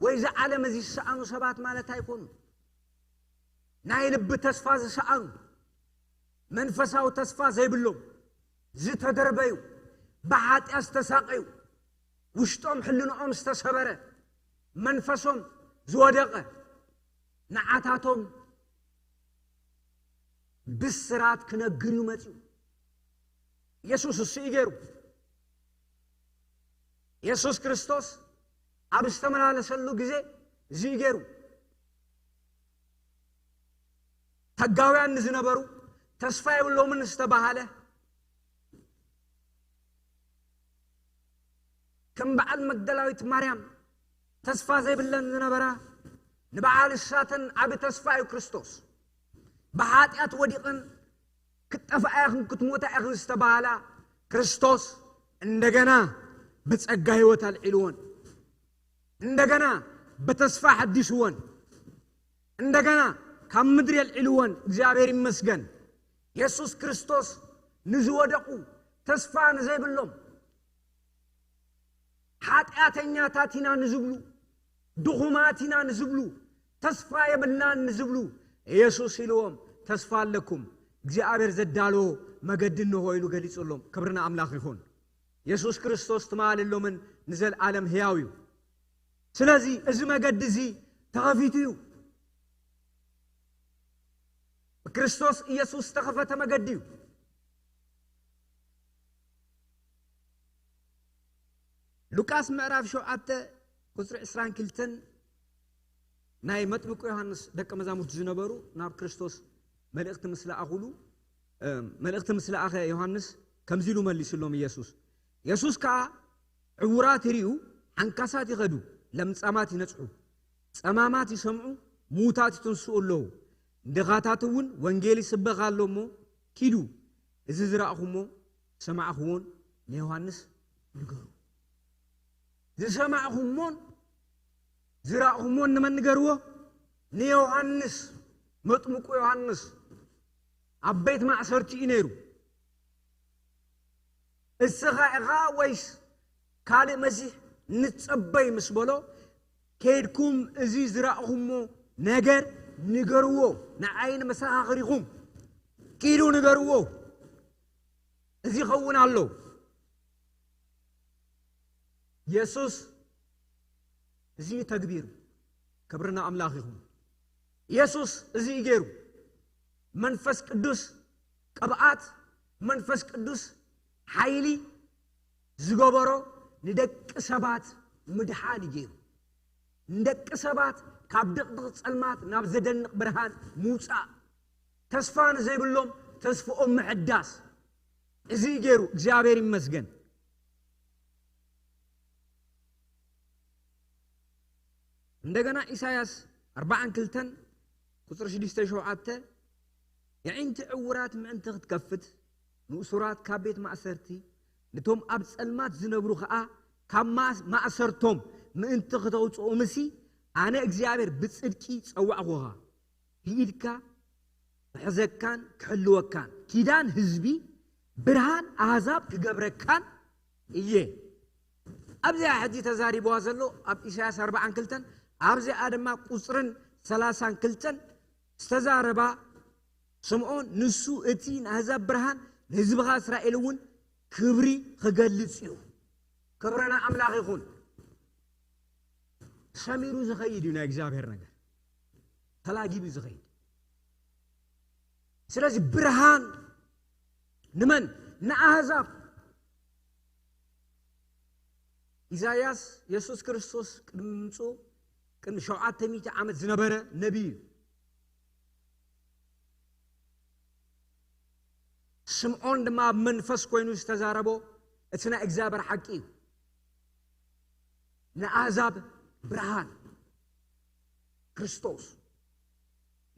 ወይ እዚ ዓለም እዚ ዝሰኣኑ ሰባት ማለት ኣይኮኑ። ናይ ልቢ ተስፋ ዝሰኣኑ፣ መንፈሳዊ ተስፋ ዘይብሎም፣ ዝተደርበዩ፣ ብሓጢኣት ዝተሳቐዩ፣ ውሽጦም ሕልንኦም ዝተሰበረ፣ መንፈሶም ዝወደቐ፣ ንዓታቶም ብስራት ክነግር እዩ መጺኡ። የሱስ እሱ እዩ ገይሩ። የሱስ ክርስቶስ ኣብ ዝተመላለሰሉ ግዜ እዚ እዩ ገይሩ። ተጋውያን ንዝነበሩ፣ ተስፋ የብሎምን ዝተባሃለ፣ ከም በዓል መግደላዊት ማርያም ተስፋ ዘይብለን ዝነበራ፣ ንበዓል እሳተን ዓቢ ተስፋ እዩ ክርስቶስ። ብሓጢኣት ወዲቕን ክትጠፍኣ ኢኽን ክትሞታ ኢኽን ዝተባሃላ፣ ክርስቶስ እንደገና ብጸጋ ህይወት ኣልዒልወን፣ እንደገና ብተስፋ ሓዲስወን፣ እንደገና ካብ ምድሪ ኣልዒልወን። እግዚኣብሔር ይመስገን። የሱስ ክርስቶስ ንዝወደቑ፣ ተስፋ ንዘይብሎም፣ ሓጢኣተኛታት ኢና ንዝብሉ፣ ድኹማት ኢና ንዝብሉ፣ ተስፋ የብልናን ንዝብሉ፣ የሱስ ኢልዎም፣ "ተስፋ ኣለኩም፣ እግዚኣብሔር ዘዳለዎ መገዲ እንሆ" ኢሉ ገሊጹሎም። ክብሪ ንኣምላኽ ይኹን። የሱስ ክርስቶስ ትማሊ፣ ሎምን ንዘለኣለም ህያው እዩ። ስለዚ እዚ መገዲ እዚ ተኸፊቱ እዩ። ብክርስቶስ ኢየሱስ ዝተኸፈተ መገዲ እዩ። ሉቃስ ምዕራፍ ሸውዓተ ቁጽሪ ዕስራን ክልተን፣ ናይ መጥምቁ ዮሃንስ ደቀ መዛሙርቱ ዝነበሩ ናብ ክርስቶስ መልእኽቲ ምስ ለኣኹሉ፣ እ፣ መልእኽቲ ምስ ለኣኸ ዮሃንስ ከምዚ ኢሉ መሊሱሎም ኢየሱስ። የሱስ ከኣ፣ "ዕዉራት ይርእዩ፣ ሓንካሳት ይኸዱ፣ ለምጻማት ይነጽሑ፣ ጸማማት ይሰምዑ፣ ምዉታት ይትንስኡ ኣለዉ፣ ንድኻታት እውን ወንጌል ይስበኽ ኣሎ እሞ፣ ኪዱ፣ እዚ ዝረኣኹሞ ዝሰማዕኹዎን ንዮሃንስ ንገሩ።" ዝሰማዕኹሞን ዝረኣኹሞን ንመን ንገርዎ? ንዮሃንስ፣ መጥምቁ ዮሃንስ። ኣብ ቤት ማእሰርቲ እዩ ነይሩ። "እስኻ ኢኻ ወይስ ካልእ መሲሕ ንጸበይ?" ምስ በሎ፣ "ከይድኩም እዚ ዝረኣኹሞ ነገር ንገርዎ፣ ንዓይ ንመሰኻኽሪኹም ኪዱ ንገርዎ፣ እዚ ይኸውን ኣሎ።" የሱስ እዚ እዩ ተግቢሩ። ክብሪ ንኣምላኽ ይኹን። የሱስ እዚ እዩ ገይሩ። መንፈስ ቅዱስ ቅብኣት፣ መንፈስ ቅዱስ ሓይሊ ዝገበሮ ንደቂ ሰባት ምድሓን እዩ ገይሩ። ንደቂ ሰባት ካብ ድቕድቕ ጸልማት ናብ ዘደንቕ ብርሃን ምውጻእ፣ ተስፋ ንዘይብሎም ተስፍኦም ምሕዳስ፣ እዚ እዩ ገይሩ። እግዚኣብሔር ይመስገን። እንደገና ኢሳያስ ኣርባዓን ክልተን ቁጽሪ ሽዱሽተ ሸውዓተ፣ "የዒንቲ ዕውራት ምእንቲ ክትከፍት፣ ንእሱራት ካብ ቤት ማእሰርቲ፣ ነቶም ኣብ ጸልማት ዝነብሩ ኸኣ ካብ ማእስ-፣ ማእሰርቶም ምእንቲ ከተውጽኦምሲ፣ ኣነ እግዚኣብሔር ብጽድቂ ጸዋዕኹኻ፣ ብኢድካ ክሕዘካን ክሕልወካን፣ ኪዳን ህዝቢ ብርሃን ኣህዛብ ክገብረካን እየ። ኣብዚኣ ሕጂ ተዛሪብዋ ዘሎ ኣብ ኢሳያስ ኣርባዓን ክልተን፣ ኣብዚኣ ድማ ቁጽርን ሰላሳን ክልተን ዝተዛረባ ስምዖን፣ ንሱ እቲ ንኣህዛብ ብርሃን፣ ንህዝብኻ እስራኤል እውን ክብሪ ክገልጽ እዩ። ክብሪ ንኣምላኽ ይኹን። ሰሚሩ ዝኸይድ እዩ ናይ እግዚኣብሔር ነገር። ተላጊቡ ዝኸይድ። ስለዚ ብርሃን ንመን? ንኣህዛብ። ኢሳያስ የሱስ ክርስቶስ ቅድሚ ምምጽኡ ቅድሚ ሸውዓተ ሚእቲ ዓመት ዝነበረ ነቢይ እዩ። ስምዖን ድማ ኣብ መንፈስ ኮይኑ ዝተዛረቦ እቲ ናይ እግዚኣብሔር ሓቂ እዩ። ንኣህዛብ ብርሃን ክርስቶስ፣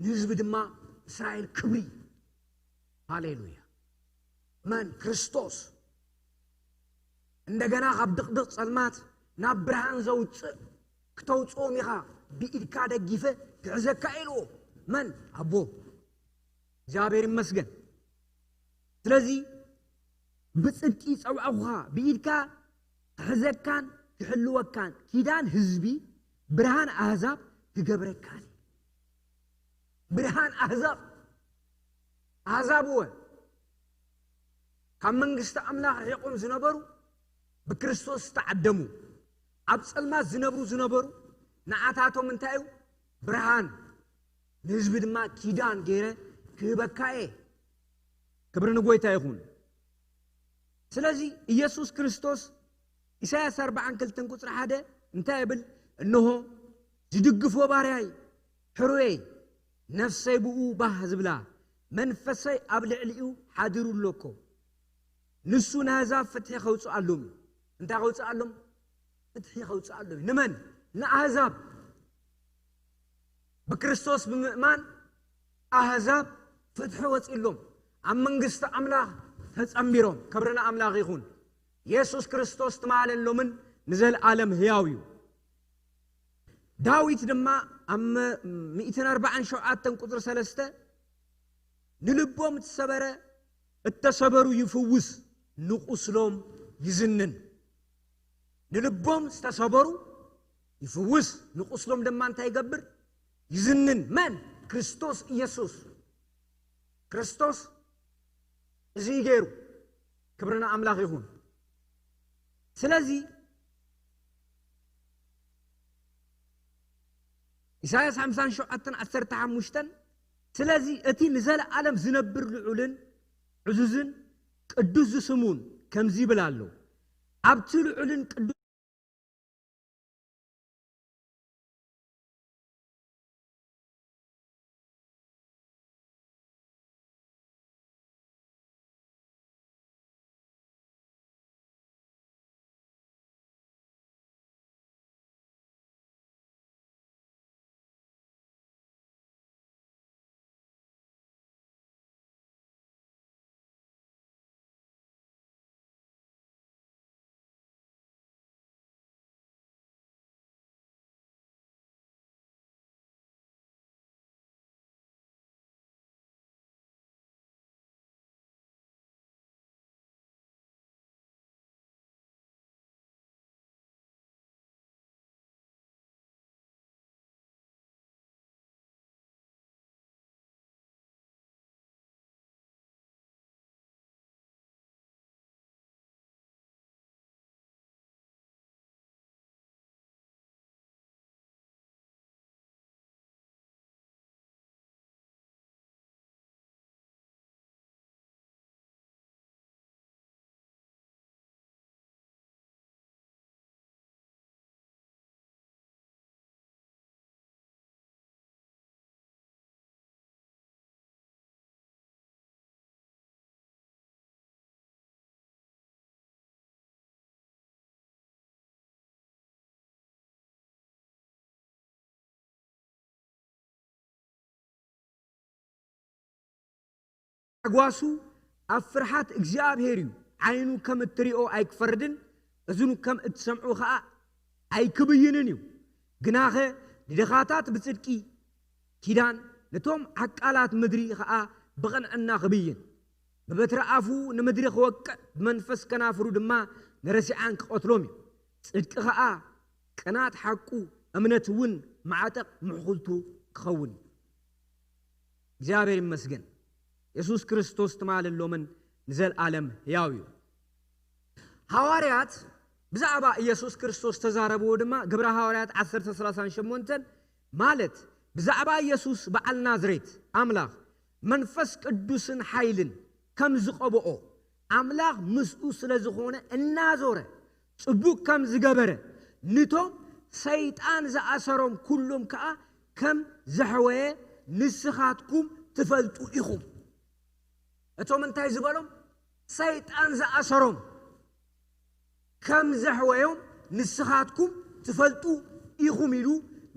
ንህዝቢ ድማ እስራኤል ክብሪ። ሃሌሉያ። መን? ክርስቶስ። እንደገና ካብ ድቕድቕ ጸልማት ናብ ብርሃን ዘውጽእ ክተውጽኦም ኢኻ፣ ብኢድካ ደጊፈ ክሕዘካ ኢልዎ። መን? ኣቦ። እግዚኣብሔር ይመስገን። ስለዚ ብጽድቂ ጸውዐኹኻ፣ ብኢድካ ክሕዘካን ክሕልወካን፣ ኪዳን ህዝቢ ብርሃን ኣህዛብ ክገብረካን። ብርሃን ኣህዛብ፣ ኣህዛብ እወ ካብ መንግስቲ ኣምላኽ ርሒቖም ዝነበሩ፣ ብክርስቶስ ዝተዓደሙ፣ ኣብ ጸልማት ዝነብሩ ዝነበሩ፣ ንዓታቶም እንታይ እዩ? ብርሃን፣ ንህዝቢ ድማ ኪዳን ገይረ ክህበካ እየ። ክብሪ ንጎይታ ይኹን። ስለዚ ኢየሱስ ክርስቶስ ኢሳያስ ኣርባዓን ክልተን ቁጽሪ ሓደ እንታይ ይብል? እንሆ ዝድግፎ ባርያይ፣ ሕሩየይ፣ ነፍሰይ ብኡ ባህ ዝብላ፣ መንፈሰይ ኣብ ልዕሊኡ ሓዲሩ ኣሎ እኮ። ንሱ ንኣህዛብ ፍትሒ ከውጽኣሎም እዩ። እንታይ ከውጽኣሎም? ፍትሒ ከውጽኣሎም እዩ። ንመን? ንኣህዛብ። ብክርስቶስ ብምእማን ኣህዛብ ፍትሒ ወጺሎም ኣብ መንግስቲ ኣምላኽ ተጸንቢሮም። ክብሪ ንኣምላኽ ይኹን። የሱስ ክርስቶስ ትማልን ሎምን ንዘለኣለም ህያው እዩ። ዳዊት ድማ ኣብ መ-፣ ሚእትን ኣርባዓን ሸውዓተን ቁጽሪ ሰለስተ፣ ንልቦም እተሰበረ፣ እተሰበሩ ይፍውስ፣ ንቁስሎም ይዝንን። ንልቦም ዝተሰበሩ ይፍውስ፣ ንቁስሎም ድማ እንታይ ይገብር? ይዝንን። መን? ክርስቶስ ኢየሱስ። ክርስቶስ እዚ ገይሩ። ክብሪ ንኣምላኽ ይኹን። ስለዚ ኢሳያስ ሓምሳን ሸውዓተን ዓሰርተ ሓሙሽተን፣ ስለዚ እቲ ንዘለኣለም ዝነብር ልዑልን ዕዙዝን ቅዱስ ዝስሙን ከምዚ ይብል ኣሎ፣ ኣብቲ ልዑልን ቅዱስ ሓጓሱ ኣብ ፍርሃት እግዚኣብሔር እዩ። ዓይኑ ከም እትሪኦ ኣይክፈርድን፣ እዝኑ ከም እትሰምዖ ኸኣ ኣይክብይንን እዩ። ግናኸ ንድኻታት ብጽድቂ ኪዳን ነቶም ዓቃላት ምድሪ ኸኣ ብቕንዕና ክብይን፣ ብበትሪ ኣፉ ንምድሪ ክወቅዕ፣ ብመንፈስ ከናፍሩ ድማ ንረሲዓን ክቐትሎም እዩ። ጽድቂ ኸኣ ቅናት ሓቁ፣ እምነት እውን መዓጠቕ ምሕኹልቱ ክኸውን እዩ። እግዚኣብሔር ይመስገን። የሱስ ክርስቶስ ትማልን ሎምን ንዘልኣለም ሕያው እዩ። ሃዋርያት ብዛዕባ ኢየሱስ ክርስቶስ ተዛረብዎ ድማ ግብረ ሃዋርያት ዓሰርተ ሰላሳን ሸሞንተን ማለት ብዛዕባ ኢየሱስ በዓል ናዝሬት ኣምላኽ መንፈስ ቅዱስን ሓይልን ከም ዝቐብኦ ኣምላኽ ምስኡ ስለ ዝኾነ እናዞረ ጽቡቕ ከም ዝገበረ ንቶም ሰይጣን ዝኣሰሮም ኩሎም ከኣ ከም ዘሕወየ ንስኻትኩም ትፈልጡ ኢኹም። እቶም እንታይ ዝበሎም ሰይጣን ዝኣሰሮም ከም ዘሕወዮም ንስኻትኩም ትፈልጡ ኢኹም ኢሉ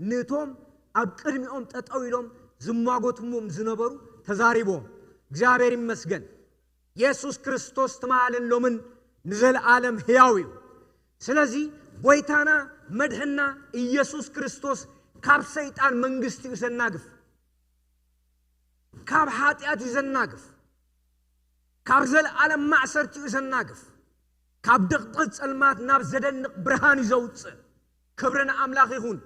ነቶም ኣብ ቅድሚኦም ጠጠው ኢሎም ዝሟጎትዎም ዝነበሩ ተዛሪቦም። እግዚኣብሔር ይመስገን። የሱስ ክርስቶስ ትማልን ሎምን ንዘለዓለም ሕያው እዩ። ስለዚ ጎይታና መድሕና ኢየሱስ ክርስቶስ ካብ ሰይጣን መንግስቲ እዩ ዘናግፍ። ካብ ሓጢኣት እዩ ዘናግፍ። ካብ ዘለዓለም ማእሰርቲ እዩ ዘናግፍ። ካብ ድቕድቕ ጸልማት ናብ ዘደንቕ ብርሃን እዩ ዘውጽእ። ክብሪ ንኣምላኽ ይኹን።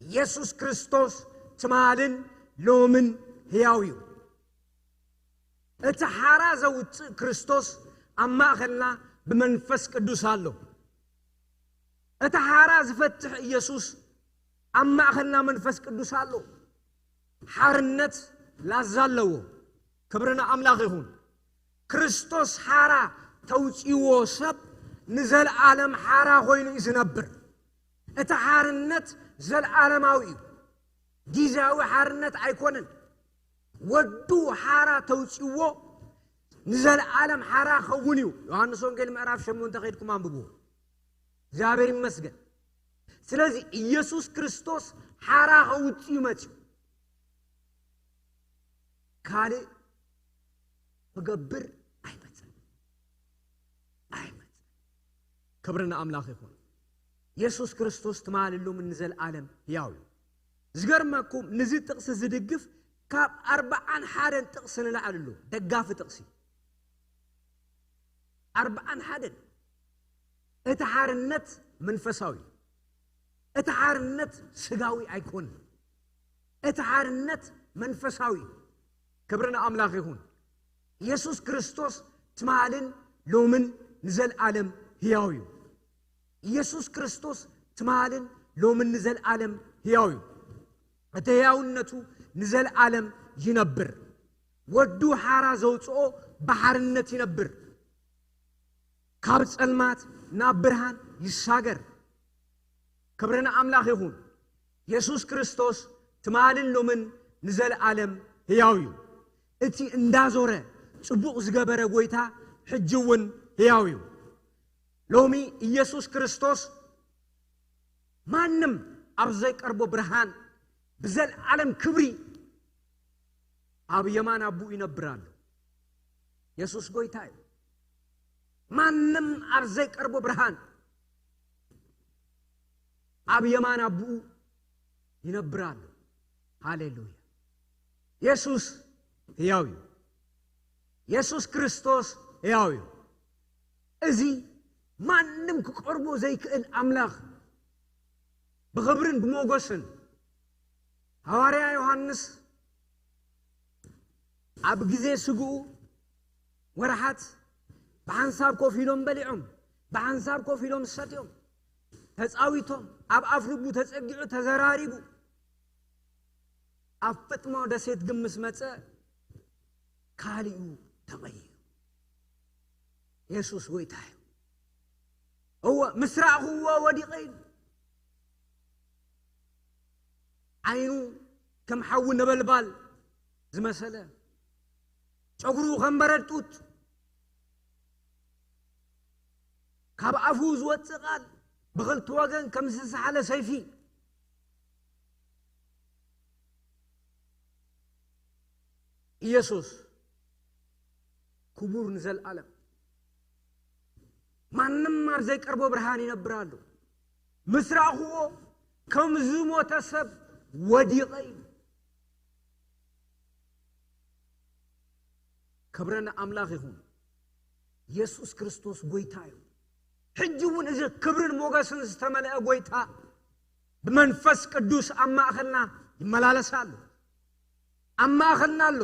ኢየሱስ ክርስቶስ ትማልን ሎምን ሕያው እዩ። እቲ ሓራ ዘውጽእ ክርስቶስ ኣብ ማእኸልና ብመንፈስ ቅዱስ ኣሎ። እቲ ሓራ ዝፈትሕ ኢየሱስ ኣብ ማእኸልና መንፈስ ቅዱስ ኣሎ። ሓርነት ላዛ ኣለዎ። ክብሪ ንኣምላኽ ይኹን። ክርስቶስ ሓራ ተውጽእዎ ሰብ ንዘለዓለም ሓራ ኮይኑ እዩ ዝነብር። እቲ ሓርነት ዘለዓለማዊ እዩ። ጊዜያዊ ሓርነት ኣይኮነን። ወዱ ሓራ ተውጽእዎ ንዘለዓለም ሓራ ኸውን እዩ። ዮሃንስ ወንጌል ምዕራፍ ሸሞንተ ከይድኩም ኣንብብዎ። እግዚኣብሔር ይመስገን። ስለዚ ኢየሱስ ክርስቶስ ሓራ ከውጽእ እዩ መጽዩ። ካልእ ክገብር ኣይመጽን። ኣይመጽን። ክብሪ ንኣምላኽ ይኹን። የሱስ ክርስቶስ ትማሊ ሎምን ንዘለዓለም ሕያው እዩ። ዝገርመኩም፣ ንዚ ጥቕሲ ዝድግፍ ካብ ኣርብዓን ሓደን ጥቕሲ ንላዕሊ ኣሎ። ደጋፊ ጥቕሲ። ኣርብዓን ሓደን። እቲ ሓርነት መንፈሳዊ። እቲ ሓርነት ስጋዊ ኣይኮን። እቲ ሓርነት መንፈሳዊ። ክብሪ ንኣምላኽ ይኹን። ኢየሱስ ክርስቶስ ትማልን ሎምን ንዘለዓለም ሕያው እዩ። ኢየሱስ ክርስቶስ ትማልን ሎምን ንዘለዓለም ሕያው እዩ። እቲ ሕያውነቱ ንዘለዓለም ይነብር። ወዱ ሓራ ዘውፅኦ ብሓርነት ይነብር። ካብ ጸልማት ናብ ብርሃን ይሳገር። ክብሪ ንኣምላኽ ይኹን። የሱስ ክርስቶስ ትማልን ሎምን ንዘለዓለም ሕያው እዩ። እቲ እንዳዞረ ጽቡቕ ዝገበረ ጐይታ ሕጂ እውን ሕያው እዩ። ሎሚ ኢየሱስ ክርስቶስ ማንም ኣብ ዘይቀርቦ ብርሃን ብዘለዓለም ክብሪ ኣብ የማን ኣቦኡ ይነብር ኣሎ። የሱስ ጐይታ እዩ። ማንም ኣብ ዘይቀርቦ ብርሃን ኣብ የማን ኣቦኡ ይነብር ኣሎ። ሃሌሉያ። የሱስ ሕያው እዩ። የሱስ ክርስቶስ ሕያው እዩ። እዚ ማንም ክቐርቦ ዘይክእል ኣምላኽ ብኽብርን ብሞገስን ሃዋርያ ዮሃንስ ኣብ ግዜ ስግኡ ወርሓት ብሓንሳብ ኮፍ ኢሎም በሊዖም፣ ብሓንሳብ ኮፍ ኢሎም ሰትዮም፣ ተጻዊቶም፣ ኣብ ኣፍ ልቡ ተጸጊዑ ተዘራሪቡ፣ ኣብ ፍጥሞ ደሴት ግን ምስ መጸ ካሊኡ ተቐይሩ። የሱስ ጐይታ እዩ። እወ፣ ምስ ረኣኽዎ ወዲቐ ኢሉ። ዓይኑ ከም ሓዊ ነበልባል ዝመሰለ፣ ጨጉሩ ከም በረድ ጡጥ፣ ካብ ኣፉ ዝወጽእ ቃል ብኽልተ ወገን ከም ዝተሳሕለ ሰይፊ። ኢየሱስ ክቡር ንዘለዓለም። ማንም ኣብ ዘይቀርቦ ብርሃን ይነብር ኣሎ። ምስ ረኣኽዎ ከም ዝሞተ ሰብ ወዲቐ ኢሉ። ክብሪ ንኣምላኽ ይኹን። የሱስ ክርስቶስ ጎይታ እዩ። ሕጂ እውን እዚ ክብርን ሞገስን ዝተመልአ ጎይታ ብመንፈስ ቅዱስ ኣብ ማእኸልና ይመላለስ ኣሎ። ኣብ ማእኸልና ኣሎ።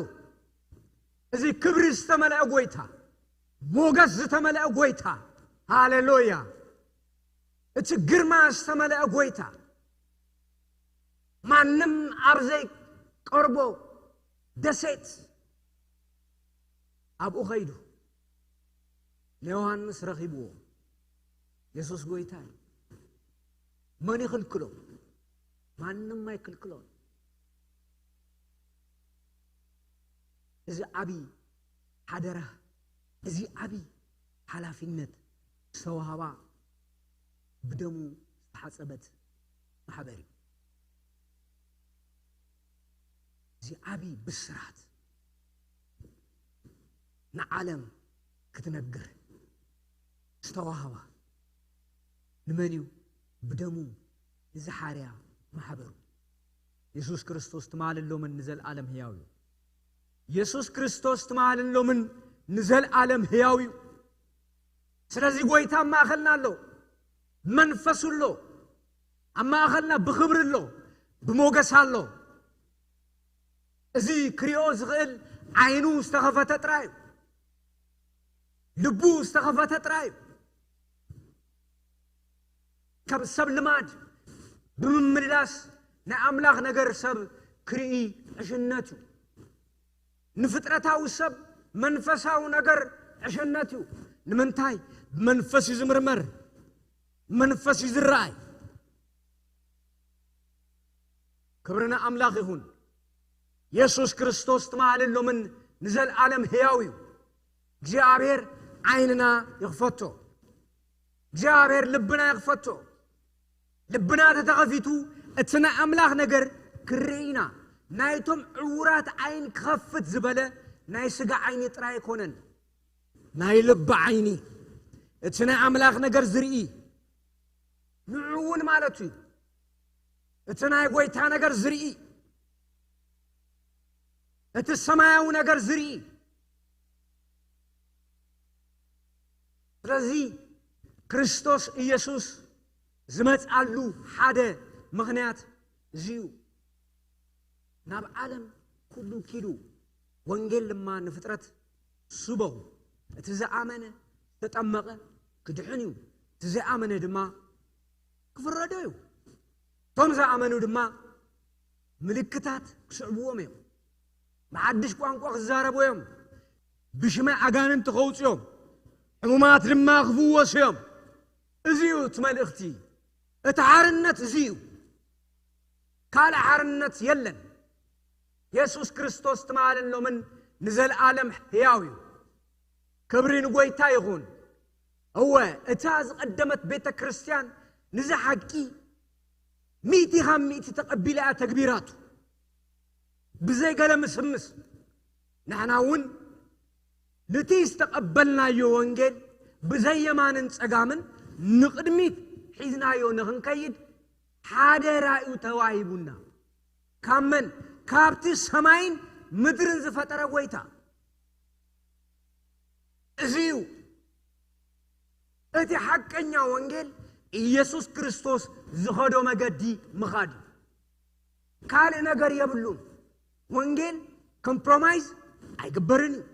እዚ ክብሪ ዝተመልአ ጎይታ፣ ሞገስ ዝተመልአ ጎይታ፣ ሃሌሉያ! እቲ ግርማ ዝተመልአ ጎይታ፣ ማንም ኣብ ዘይቀርቦ ደሴት ኣብኡ ኸይዱ ንዮሃንስ ረኺብዎ። የሱስ ጎይታ እዩ። መን ይኽልክሎ? ማንም ኣይክልክሎን። እዚ ዓቢ ሓደራ፣ እዚ ዓቢ ሓላፊነት ዝተዋህባ ብደሙ ዝተሓጸበት ማሕበር እዩ። እዚ ዓቢ ብስራት ንዓለም ክትነግር ዝተዋህባ ንመን እዩ? ብደሙ ንዝሓርያ ማሕበሩ። የሱስ ክርስቶስ ትማልን ሎምን ንዘለኣለም ህያው እዩ። የሱስ ክርስቶስ ትማልን ሎምን ንዘለኣለም ህያው እዩ። ስለዚ ጎይታ ኣብ ማእኸልና ኣሎ፣ መንፈሱ ኣሎ፣ ኣብ ማእኸልና ብኽብሪ ኣሎ፣ ብሞገስ ኣሎ። እዚ ክሪኦ ዝኽእል ዓይኑ ዝተኸፈተ ጥራይ እዩ። ልቡ ዝተኸፈተ ጥራይ እዩ። ከም ሰብ ልማድ ብምምልላስ ናይ ኣምላኽ ነገር ሰብ ክርኢ ዕሽነት እዩ። ንፍጥረታዊ ሰብ መንፈሳዊ ነገር ዕሽነት እዩ። ንምንታይ? ብመንፈስ እዩ ዝምርመር፣ መንፈስ እዩ ዝረኣይ። ክብሪ ንኣምላኽ ይኹን። የሱስ ክርስቶስ ትማልን ሎምን ንዘለኣለም ህያው እዩ። እግዚኣብሔር ዓይንና ይኽፈቶ። እግዚኣብሔር ልብና ይኽፈቶ። ልብና ተተኸፊቱ እቲ ናይ ኣምላኽ ነገር ክርኢ ኢና። ናይቶም ዕዉራት ዓይን ክኸፍት ዝበለ ናይ ስጋ ዓይኒ ጥራይ ኣይኮነን፣ ናይ ልቢ ዓይኒ፣ እቲ ናይ ኣምላኽ ነገር ዝርኢ፣ ንዑ እውን ማለቱ እዩ። እቲ ናይ ጎይታ ነገር ዝርኢ፣ እቲ ሰማያዊ ነገር ዝርኢ። ስለዚ ክርስቶስ ኢየሱስ ዝመጻሉ ሓደ ምኽንያት እዚ እዩ። ናብ ዓለም ኩሉ ኪዱ፣ ወንጌል ድማ ንፍጥረት ስበኹ። እቲ ዝኣመነ ዝተጠመቐ ክድሕን እዩ፣ እቲ ዘይኣመነ ድማ ክፍረዶ እዩ። እቶም ዝኣመኑ ድማ ምልክታት ክስዕብዎም እዮም። ብሓድሽ ቋንቋ ክዛረቡ እዮም። ብሽመ ኣጋንንቲ ከውፅኦም፣ ሕሙማት ድማ ክፍወሱ እዮም። እዚ እዩ እቲ መልእኽቲ። እቲ ሓርነት እዚ እዩ። ካልእ ሓርነት የለን። የሱስ ክርስቶስ ትማልን ሎምን ንዘለኣለም ሕያው እዩ። ክብሪ ንጎይታ ይኹን። እወ፣ እታ ዝቐደመት ቤተ ክርስቲያን ንዚ ሓቂ ሚእቲ ካብ ሚእቲ ተቐቢላ እያ ተግቢራቱ። ብዘይ ገለ ምስምስ፣ ንሕና እውን ነቲ ዝተቐበልናዮ ወንጌል ብዘይ የማንን ጸጋምን ንቕድሚት ሒዝናዮ ንኽንከይድ ሓደራ እዩ ተዋሂቡና። ካብ መን? ካብቲ ሰማይን ምድርን ዝፈጠረ ጎይታ። እዚ እዩ እቲ ሓቀኛ ወንጌል። ኢየሱስ ክርስቶስ ዝኸዶ መገዲ ምኻድ እዩ። ካልእ ነገር የብሉን። ወንጌል ኮምፕሮማይዝ ኣይግበርን እዩ።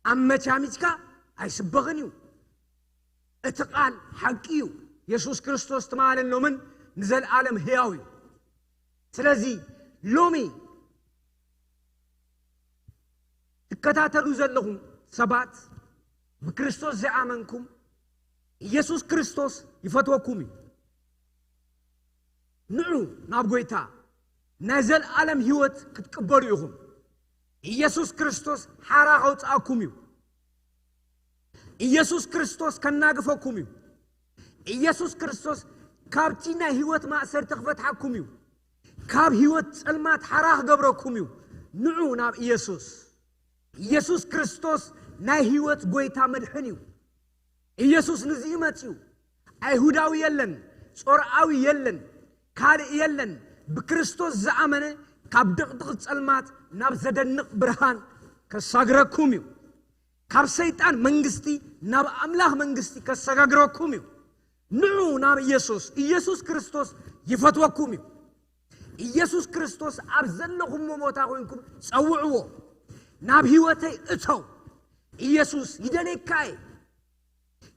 ኣብ መቻሚችካ ኣይስበኽን እዩ። እቲ ቃል ሓቂ እዩ። የሱስ ክርስቶስ ትማልን ሎምን ንዘለኣለም ህያው እዩ። ስለዚ ሎሚ ትከታተሉ ዘለኹም ሰባት፣ ብክርስቶስ ዝኣመንኩም፣ ኢየሱስ ክርስቶስ ይፈትወኩም እዩ። ንዑ ናብ ጎይታ፣ ናይ ዘለኣለም ህይወት ክትቅበሉ ኢኹም። ኢየሱስ ክርስቶስ ሓራ ከውፅኣኩም እዩ። ኢየሱስ ክርስቶስ ከናግፈኩም እዩ። ኢየሱስ ክርስቶስ ካብቲ ናይ ህይወት ማእሰርቲ ክፈትሓኩም እዩ። ካብ ህይወት ጸልማት ሓራ ክገብረኩም እዩ። ንዑ ናብ ኢየሱስ። ኢየሱስ ክርስቶስ ናይ ህይወት ጎይታ መድሕን እዩ። ኢየሱስ ንዚ እዩ መጺኡ። ኣይሁዳዊ የለን፣ ጾርዓዊ የለን፣ ካልእ የለን። ብክርስቶስ ዝኣመነ ካብ ድቕድቕ ጸልማት ናብ ዘደንቕ ብርሃን ከሳግረኩም እዩ። ካብ ሰይጣን መንግስቲ ናብ ኣምላኽ መንግስቲ ከሰጋግረኩም እዩ። ንዑ ናብ ኢየሱስ። ኢየሱስ ክርስቶስ ይፈትወኩም እዩ። ኢየሱስ ክርስቶስ ኣብ ዘለኹሞ ቦታ ኮይንኩም ጸውዕዎ። ናብ ህይወተይ እተው። ኢየሱስ ይደልየካ እየ።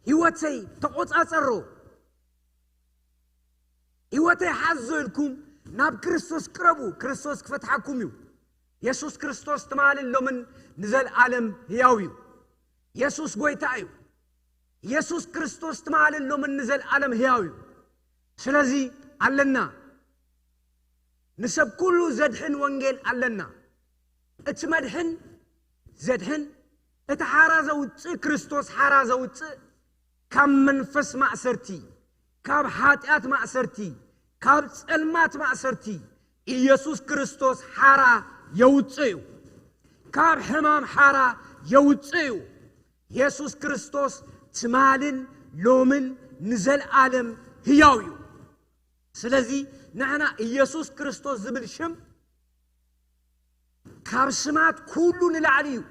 ህይወተይ ተቆጻጸሮ። ህይወተይ ሓዞ ኢልኩም ናብ ክርስቶስ ቅረቡ። ክርስቶስ ክፈትሓኩም እዩ። ኢየሱስ ክርስቶስ ትማልን ሎምን ንዘልኣለም ህያው እዩ። ኢየሱስ ጎይታ እዩ። ኢየሱስ ክርስቶስ ትማልን ሎምን ንዘልኣለም ህያው እዩ። ስለዚ ኣለና። ንሰብ ኩሉ ዘድሕን ወንጌል ኣለና። እቲ መድሕን ዘድሕን፣ እቲ ሓራ ዘውፅእ፣ ክርስቶስ ሓራ ዘውፅእ፣ ካብ መንፈስ ማእሰርቲ፣ ካብ ሓጢኣት ማእሰርቲ፣ ካብ ጸልማት ማእሰርቲ ኢየሱስ ክርስቶስ ሓራ የውፅእ እዩ። ካብ ሕማም ሓራ የውፅእ እዩ። ኢየሱስ ክርስቶስ ትማልን ሎምን ንዘልኣለም ህያው እዩ። ስለዚ ንሕና ኢየሱስ ክርስቶስ ዝብል ሽም ካብ ስማት ኩሉ ንላዕሊ እዩ።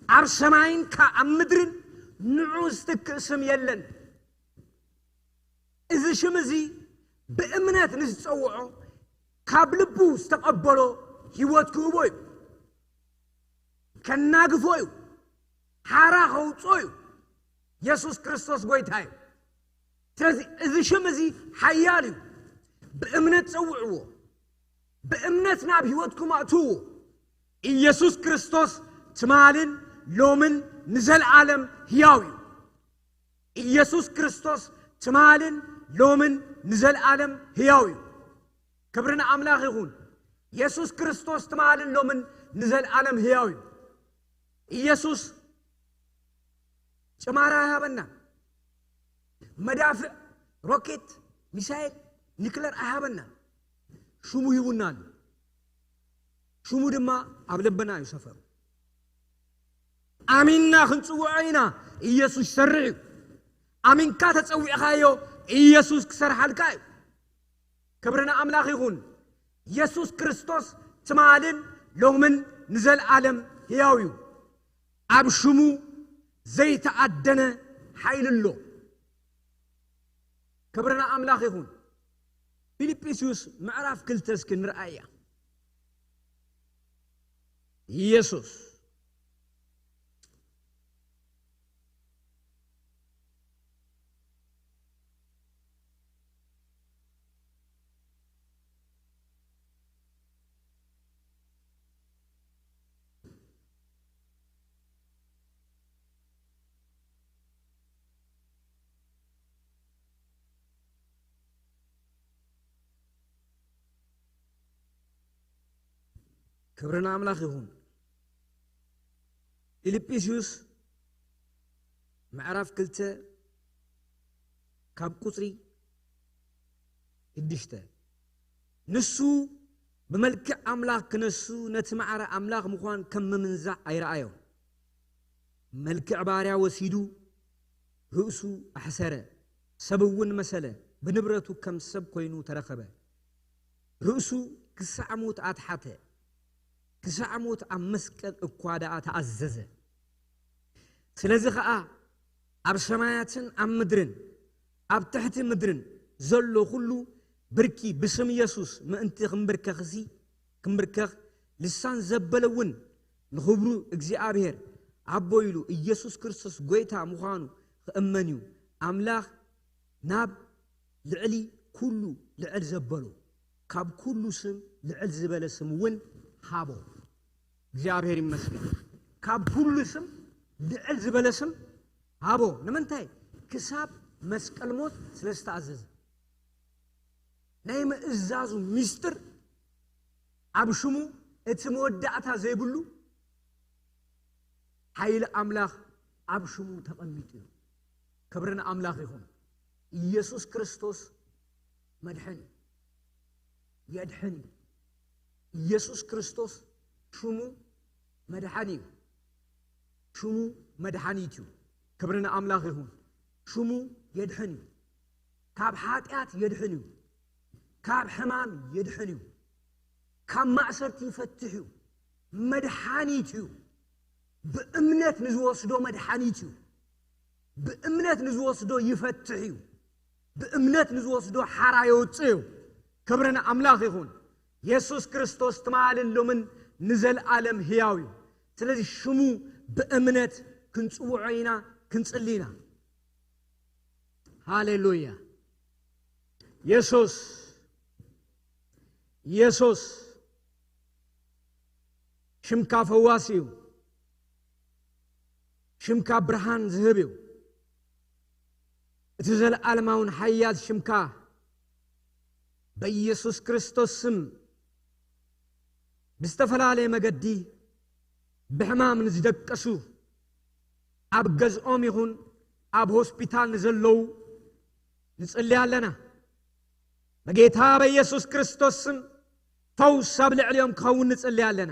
ኣብ ሰማይን ካ-፣ ኣብ ምድርን ንዑ ዝትክእ ስም የለን። እዚ ሽም እዚ ብእምነት ንዝጸውዖ፣ ካብ ልቡ ዝተቐበሎ ህይወት ክህቦ እዩ። ከናግፎ እዩ። ሓራ ከውጾ እዩ። ኢየሱስ ክርስቶስ ጎይታ እዩ። ስለዚ እዚ ሽም እዚ ሓያል እዩ። ብእምነት ጸውዕዎ። ብእምነት ናብ ህይወትኩም ኣእትውዎ። ኢየሱስ ክርስቶስ ትማልን ሎምን ንዘልኣለም ህያው እዩ። ኢየሱስ ክርስቶስ ትማልን ሎምን ንዘልኣለም ህያው እዩ። ክብሪ ንኣምላኽ ይኹን። ኢየሱስ ክርስቶስ ትማልን ሎምን ንዘልኣለም ህያው እዩ። ኢየሱስ ጭማራ ኣይሃበና። መዳፍዕ፣ ሮኬት፣ ሚሳይል፣ ኒክለር ኣይሃበና። ሽሙ ሂቡና ኣሎ። ሽሙ ድማ ኣብ ልብና እዩ ሰፈሩ። ኣሚንና ክንጽውዖ ኢና። ኢየሱስ ይሰርሕ እዩ። ኣሚንካ ተጸዊዕኻዮ፣ ኢየሱስ ክሰርሓልካ እዩ። ክብሪ ንኣምላኽ ይኹን። ኢየሱስ ክርስቶስ ትማልን ሎምን ንዘልኣለም ህያው እዩ። ኣብ ሽሙ ዘይተኣደነ ሓይሊ ኣሎ። ክብሪ ንኣምላኽ ይኹን። ፊልጵስዩስ ምዕራፍ ክልተ እስኪ ንርኣያ። ኢየሱስ ክብሪ ንኣምላኽ ይኹን። ፊልጵስዩስ ምዕራፍ ክልተ ካብ ቁጽሪ ሽዱሽተ፣ ንሱ ብመልክዕ ኣምላኽ ክነሱ ነቲ ማዕረ ኣምላኽ ምዃን ከም ምምንዛዕ ኣይረኣዮን። መልክዕ ባርያ ወሲዱ ርእሱ ኣሕሰረ፣ ሰብ እውን መሰለ፣ ብንብረቱ ከም ሰብ ኮይኑ ተረኸበ። ርእሱ ክሳዕ ሞት ኣትሓተ፣ ክሳዕ ሞት ኣብ መስቀል እኳ ደኣ ተኣዘዘ። ስለዚ ኸኣ ኣብ ሰማያትን ኣብ ምድርን ኣብ ትሕቲ ምድርን ዘሎ ኩሉ ብርኪ ብስም ኢየሱስ ምእንቲ ክምብርከኽሲ፣ ክምብርከኽ፣ ልሳን ዘበለ እውን ንኽብሩ እግዚኣብሔር ኣቦ ኢሉ ኢየሱስ ክርስቶስ ጐይታ ምዃኑ ክእመን እዩ። ኣምላኽ ናብ ልዕሊ ኩሉ ልዕል ዘበሎ፣ ካብ ኩሉ ስም ልዕል ዝበለ ስም እውን ሃቦ። እግዚኣብሔር ይመስገን። ካብ ኩሉ ስም ልዕል ዝበለ ስም ሃቦ። ንምንታይ? ክሳብ መስቀል ሞት ስለ ዝተኣዘዘ። ናይ ምእዛዙ ሚስጥር ኣብ ሽሙ፣ እቲ መወዳእታ ዘይብሉ ሓይሊ ኣምላኽ ኣብ ሽሙ ተቐሚጡ እዩ። ክብሪ ንኣምላኽ ይኹን። ኢየሱስ ክርስቶስ መድሕን እዩ። የድሕን እዩ። ኢየሱስ ክርስቶስ ሽሙ መድሓኒ እዩ። ሽሙ መድሓኒት እዩ። ክብሪ ንኣምላኽ ይኹን። ሽሙ የድሕን እዩ። ካብ ሓጢኣት የድሕን እዩ። ካብ ሕማም የድሕን እዩ። ካብ ማእሰርቲ ይፈትሕ እዩ። መድሓኒት እዩ። ብእምነት ንዝወስዶ መድሓኒት እዩ። ብእምነት ንዝወስዶ ይፈትሕ እዩ። ብእምነት ንዝወስዶ ሓራ የውፅእ እዩ። ክብሪ ንኣምላኽ ይኹን። የሱስ ክርስቶስ ትማልን ሎምን ንዘለኣለም ህያው እዩ። ስለዚ ሽሙ ብእምነት ክንጽውዖ ኢና፣ ክንጽሊ ኢና። ሃሌሉያ። የሱስ፣ የሱስ ሽምካ ፈዋሲ እዩ። ሽምካ ብርሃን ዝህብ እዩ። እቲ ዘለኣለማውን ሓያል ሽምካ በኢየሱስ ክርስቶስ ስም ብዝተፈላለየ መገዲ ብሕማም ንዝደቀሱ፣ ኣብ ገዝኦም ይኹን ኣብ ሆስፒታል ንዘለዉ ንጽሊ ኣለና። በጌታ በኢየሱስ ክርስቶስ ስም ፈውስ ኣብ ልዕሊኦም ክኸውን ንጽሊ ኣለና።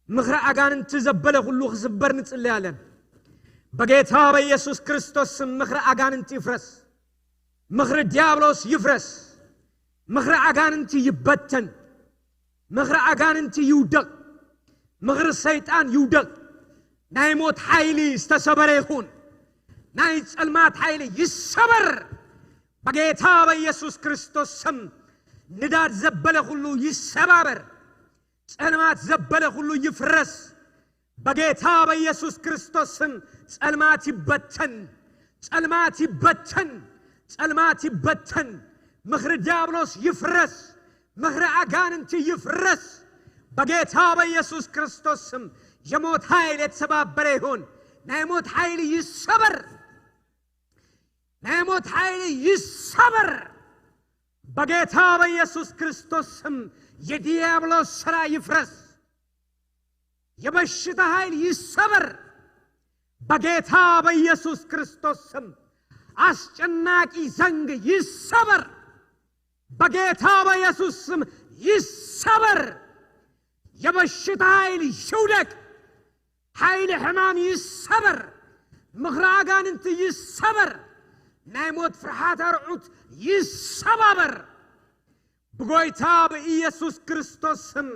ምኽሪ ኣጋንንቲ ዘበለ ኩሉ ክስበር ንጽሊ ኣለና። በጌታ በኢየሱስ ክርስቶስ ስም ምኽሪ ኣጋንንቲ ይፍረስ። ምኽሪ ዲያብሎስ ይፍረስ። ምኽሪ ኣጋንንቲ ይበተን። ምኽሪ ኣጋንንቲ ይውደቕ። ምኽሪ ሰይጣን ይውደቕ። ናይ ሞት ሓይሊ ዝተሰበረ ይኹን። ናይ ጸልማት ሓይሊ ይሰበር። በጌታ በኢየሱስ ክርስቶስ ስም ንዳድ ዘበለ ኩሉ ይሰባበር። ጸልማት ዘበለ ኩሉ ይፍረስ። በጌታ በኢየሱስ ክርስቶስ ስም ጸልማት ይበተን። ጸልማት ይበተን። ጸልማት ይበተን። ምኽሪ ዲያብሎስ ይፍረስ። ምኽሪ ኣጋንንቲ ይፍረስ። በጌታ በኢየሱስ ክርስቶስ ስም የሞት ኃይል የተሰባበረ ይሁን። ናይ ሞት ኃይል ይሰበር። ናይ ሞት ኃይል ይሰበር። በጌታ በኢየሱስ ክርስቶስ ስም የዲያብሎስ ሥራ ይፍረስ። የበሽታ ኃይል ይሰበር። በጌታ በኢየሱስ ክርስቶስ ስም አስጨናቂ ዘንግ ይሰበር። በጌታ በኢየሱስ ስም ይሰበር። የበሽታ ኃይል ይውደቅ። ኃይል ሕማም ይሰበር። ምኽሪ ኣጋንንቲ ይሰበር። ናይ ሞት ፍርሓት ኣርዑት ይሰባበር። ብጎይታ ብኢየሱስ ክርስቶስ ስም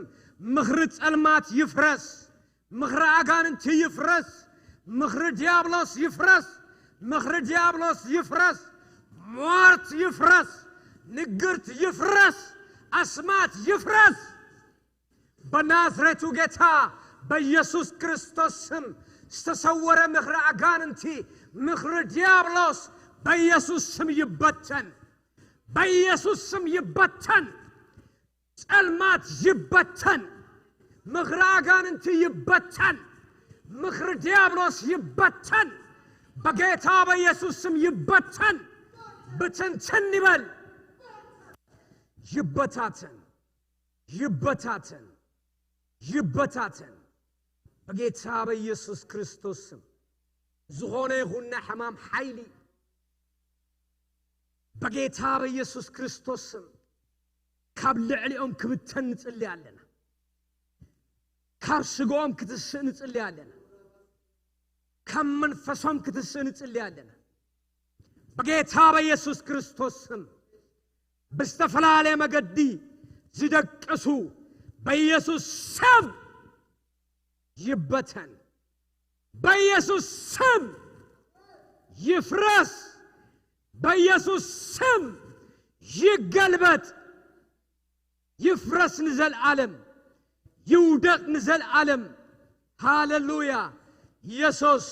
ምኽሪ ጸልማት ይፍረስ። ምኽሪ ኣጋንንቲ ይፍረስ። ምኽሪ ዲያብሎስ ይፍረስ። ምኽሪ ዲያብሎስ ይፍረስ። ሟርት ይፍረስ። ንግርት ይፍረስ። ኣስማት ይፍረስ። በናዝሬቱ ጌታ በኢየሱስ ክርስቶስ ስም ዝተሰወረ ምኽሪ ኣጋንንቲ፣ ምኽሪ ዲያብሎስ በኢየሱስ ስም ይበተን። በኢየሱስ ስም ይበተን። ጸልማት ይበተን። ምኽሪ ኣጋንንቲ ይበተን። ምኽሪ ዲያብሎስ ይበተን። በጌታ በኢየሱስ ስም ይበተን። ብትንትን ይበል። ይበታተን። ይበታተን። ይበታተን። በጌታ በኢየሱስ ክርስቶስ ስም ዝኾነ ይኹን ናይ ሕማም ሓይሊ በጌታ በኢየሱስ ክርስቶስ ስም ካብ ልዕሊኦም ክብተን ንጽሊ ኣለና። ካብ ስጋኦም ክትስእ ንጽሊ ኣለና። ካብ መንፈሶም ክትስእ ንጽሊ ኣለና። በጌታ በኢየሱስ ክርስቶስ ስም ብዝተፈላለየ መገዲ ዝደቀሱ በኢየሱስ ስም ይበተን። በኢየሱስ ስም ይፍረስ። በኢየሱስ ስም ይገልበጥ። ይፍረስ ንዘልዓለም። ይውደቕ ንዘልዓለም። ሃሌሉያ። ኢየሱስ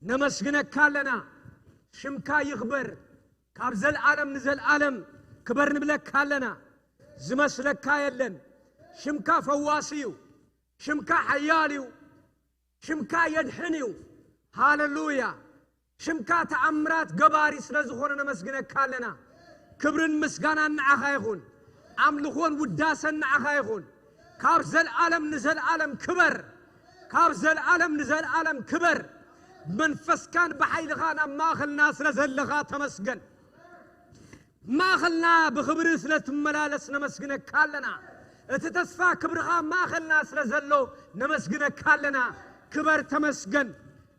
ነመስግነካ ኣለና። ሽምካ ይኽበር። ካብ ዘልዓለም ንዘልዓለም ክበር ንብለካ ኣለና። ዝመስለካ የለን። ሽምካ ፈዋሲ እዩ። ሽምካ ሓያል እዩ። ሽምካ የድሕን እዩ። ሃሌሉያ። ሽምካ ተኣምራት ገባሪ ስለ ዝኾነ ነመስግነካ ኣለና። ክብርን ምስጋናን ንዓኻ ይኹን። ኣምልኾን ውዳሰን ንዓኻ ይኹን። ካብ ዘልዓለም ንዘልዓለም ክበር። ካብ ዘልዓለም ንዘልዓለም ክበር። መንፈስካን ብሓይልኻን ኣብ ማእኸልና ስለ ዘለኻ ተመስገን። ማእኸልና ብኽብሪ ስለ ትመላለስ ነመስግነካ ኣለና። እቲ ተስፋ ክብርኻ ማእኸልና ስለ ዘሎ ነመስግነካ ኣለና። ክበር ተመስገን።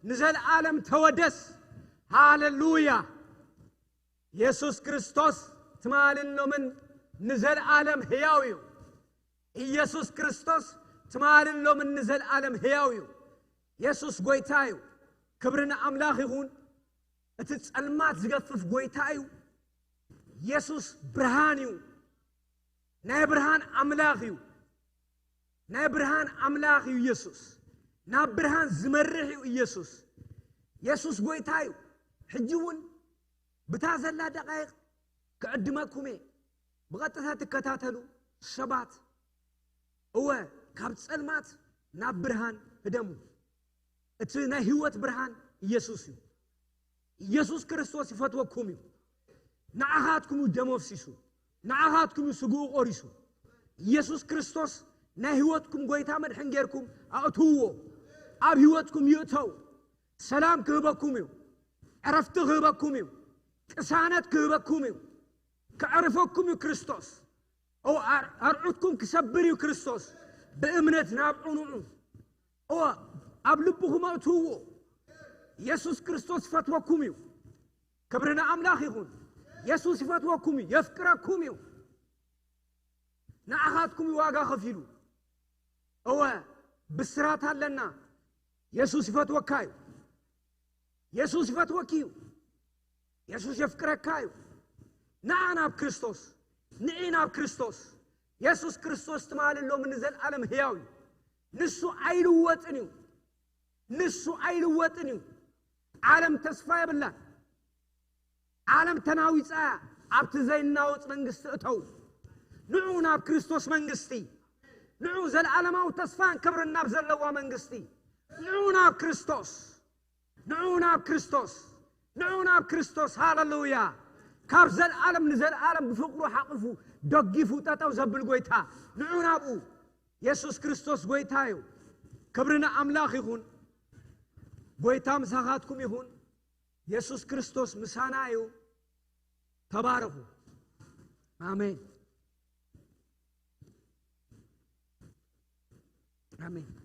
ንዘልዓለም ተወደስ። ሃሌሉያ። የሱስ ክርስቶስ ትማልን ሎምን ንዘልዓለም ሕያው እዩ። ኢየሱስ ክርስቶስ ትማልን ሎምን ንዘለኣለም ህያው እዩ። የሱስ ጎይታ እዩ። ክብሪ ንኣምላኽ ይኹን። እቲ ጸልማት ዝገፍፍ ጎይታ እዩ። የሱስ ብርሃን እዩ። ናይ ብርሃን ኣምላኽ እዩ። ናይ ብርሃን ኣምላኽ እዩ የሱስ። ናብ ብርሃን ዝመርሕ እዩ ኢየሱስ። የሱስ ጎይታ እዩ። ሕጂ እውን ብታ ዘላ ደቃይቕ ክዕድመኩም እየ። ብቐጥታ ትከታተሉ ሰባት፣ እወ፣ ካብ ጸልማት ናብ ብርሃን ህደሙ። እቲ ናይ ህይወት ብርሃን ኢየሱስ እዩ። ኢየሱስ ክርስቶስ ይፈትወኩም እዩ። ንዓኻትኩም እዩ ደም ኣፍሲሱ። ንዓኻትኩም እዩ ስግኡ ቆሪሱ። ኢየሱስ ክርስቶስ ናይ ህይወትኩም ጎይታ መድሕን ጌርኩም ኣእትውዎ። ኣብ ህይወትኩም ይእተው። ሰላም ክህበኩም እዩ። ዕረፍቲ ክህበኩም እዩ። ቅሳነት ክህበኩም እዩ። ከዕርፈኩም እዩ ክርስቶስ። እው፣ ኣር-፣ ኣርዑትኩም ክሰብር እዩ ክርስቶስ። ብእምነት ናብ ዑንዑ። እዎ፣ ኣብ ልብኹም ኣእትውዎ። የሱስ ክርስቶስ ይፈትወኩም እዩ። ክብሪ ንኣምላኽ ይኹን። የሱስ ይፈትወኩም እዩ፣ የፍቅረኩም እዩ። ንዓኻትኩም እዩ ዋጋ ከፊሉ። እወ፣ ብስራት ኣለና። የሱስ ይፈትወካ እዩ። የሱስ ይፈትወኪ እዩ። የሱስ የፍቅረካ እዩ። ንዓ ናብ ክርስቶስ፣ ንዒ ናብ ክርስቶስ። የሱስ ክርስቶስ ትማሊ ሎሚ ንዘለኣለም ህያው እዩ። ንሱ ኣይልወጥን እዩ። ንሱ ኣይልወጥን እዩ። ዓለም ተስፋ የብላን። ዓለም ተናዊጻ እያ። ኣብቲ ዘይናወጽ መንግስቲ እተው። ንዑ ናብ ክርስቶስ መንግስቲ። ንዑ ዘለኣለማዊ ተስፋን ክብርን ናብ ዘለዋ መንግስቲ። ንዑ ናብ ክርስቶስ። ንዑ ናብ ክርስቶስ። ንዑ ናብ ክርስቶስ። ሃሌሉያ። ካብ ዘለኣለም ንዘለኣለም ብፍቅሩ ሓቂፉ ደጊፉ ጠጠው ዘብል ጎይታ። ንዑ ናብኡ። የሱስ ክርስቶስ ጎይታ እዩ። ክብሪ ንኣምላኽ ይኹን። ጎይታ ምሳኻትኩም ይኹን። የሱስ ክርስቶስ ምሳና እዩ። ተባረኹ። ኣሜን። ኣሜን።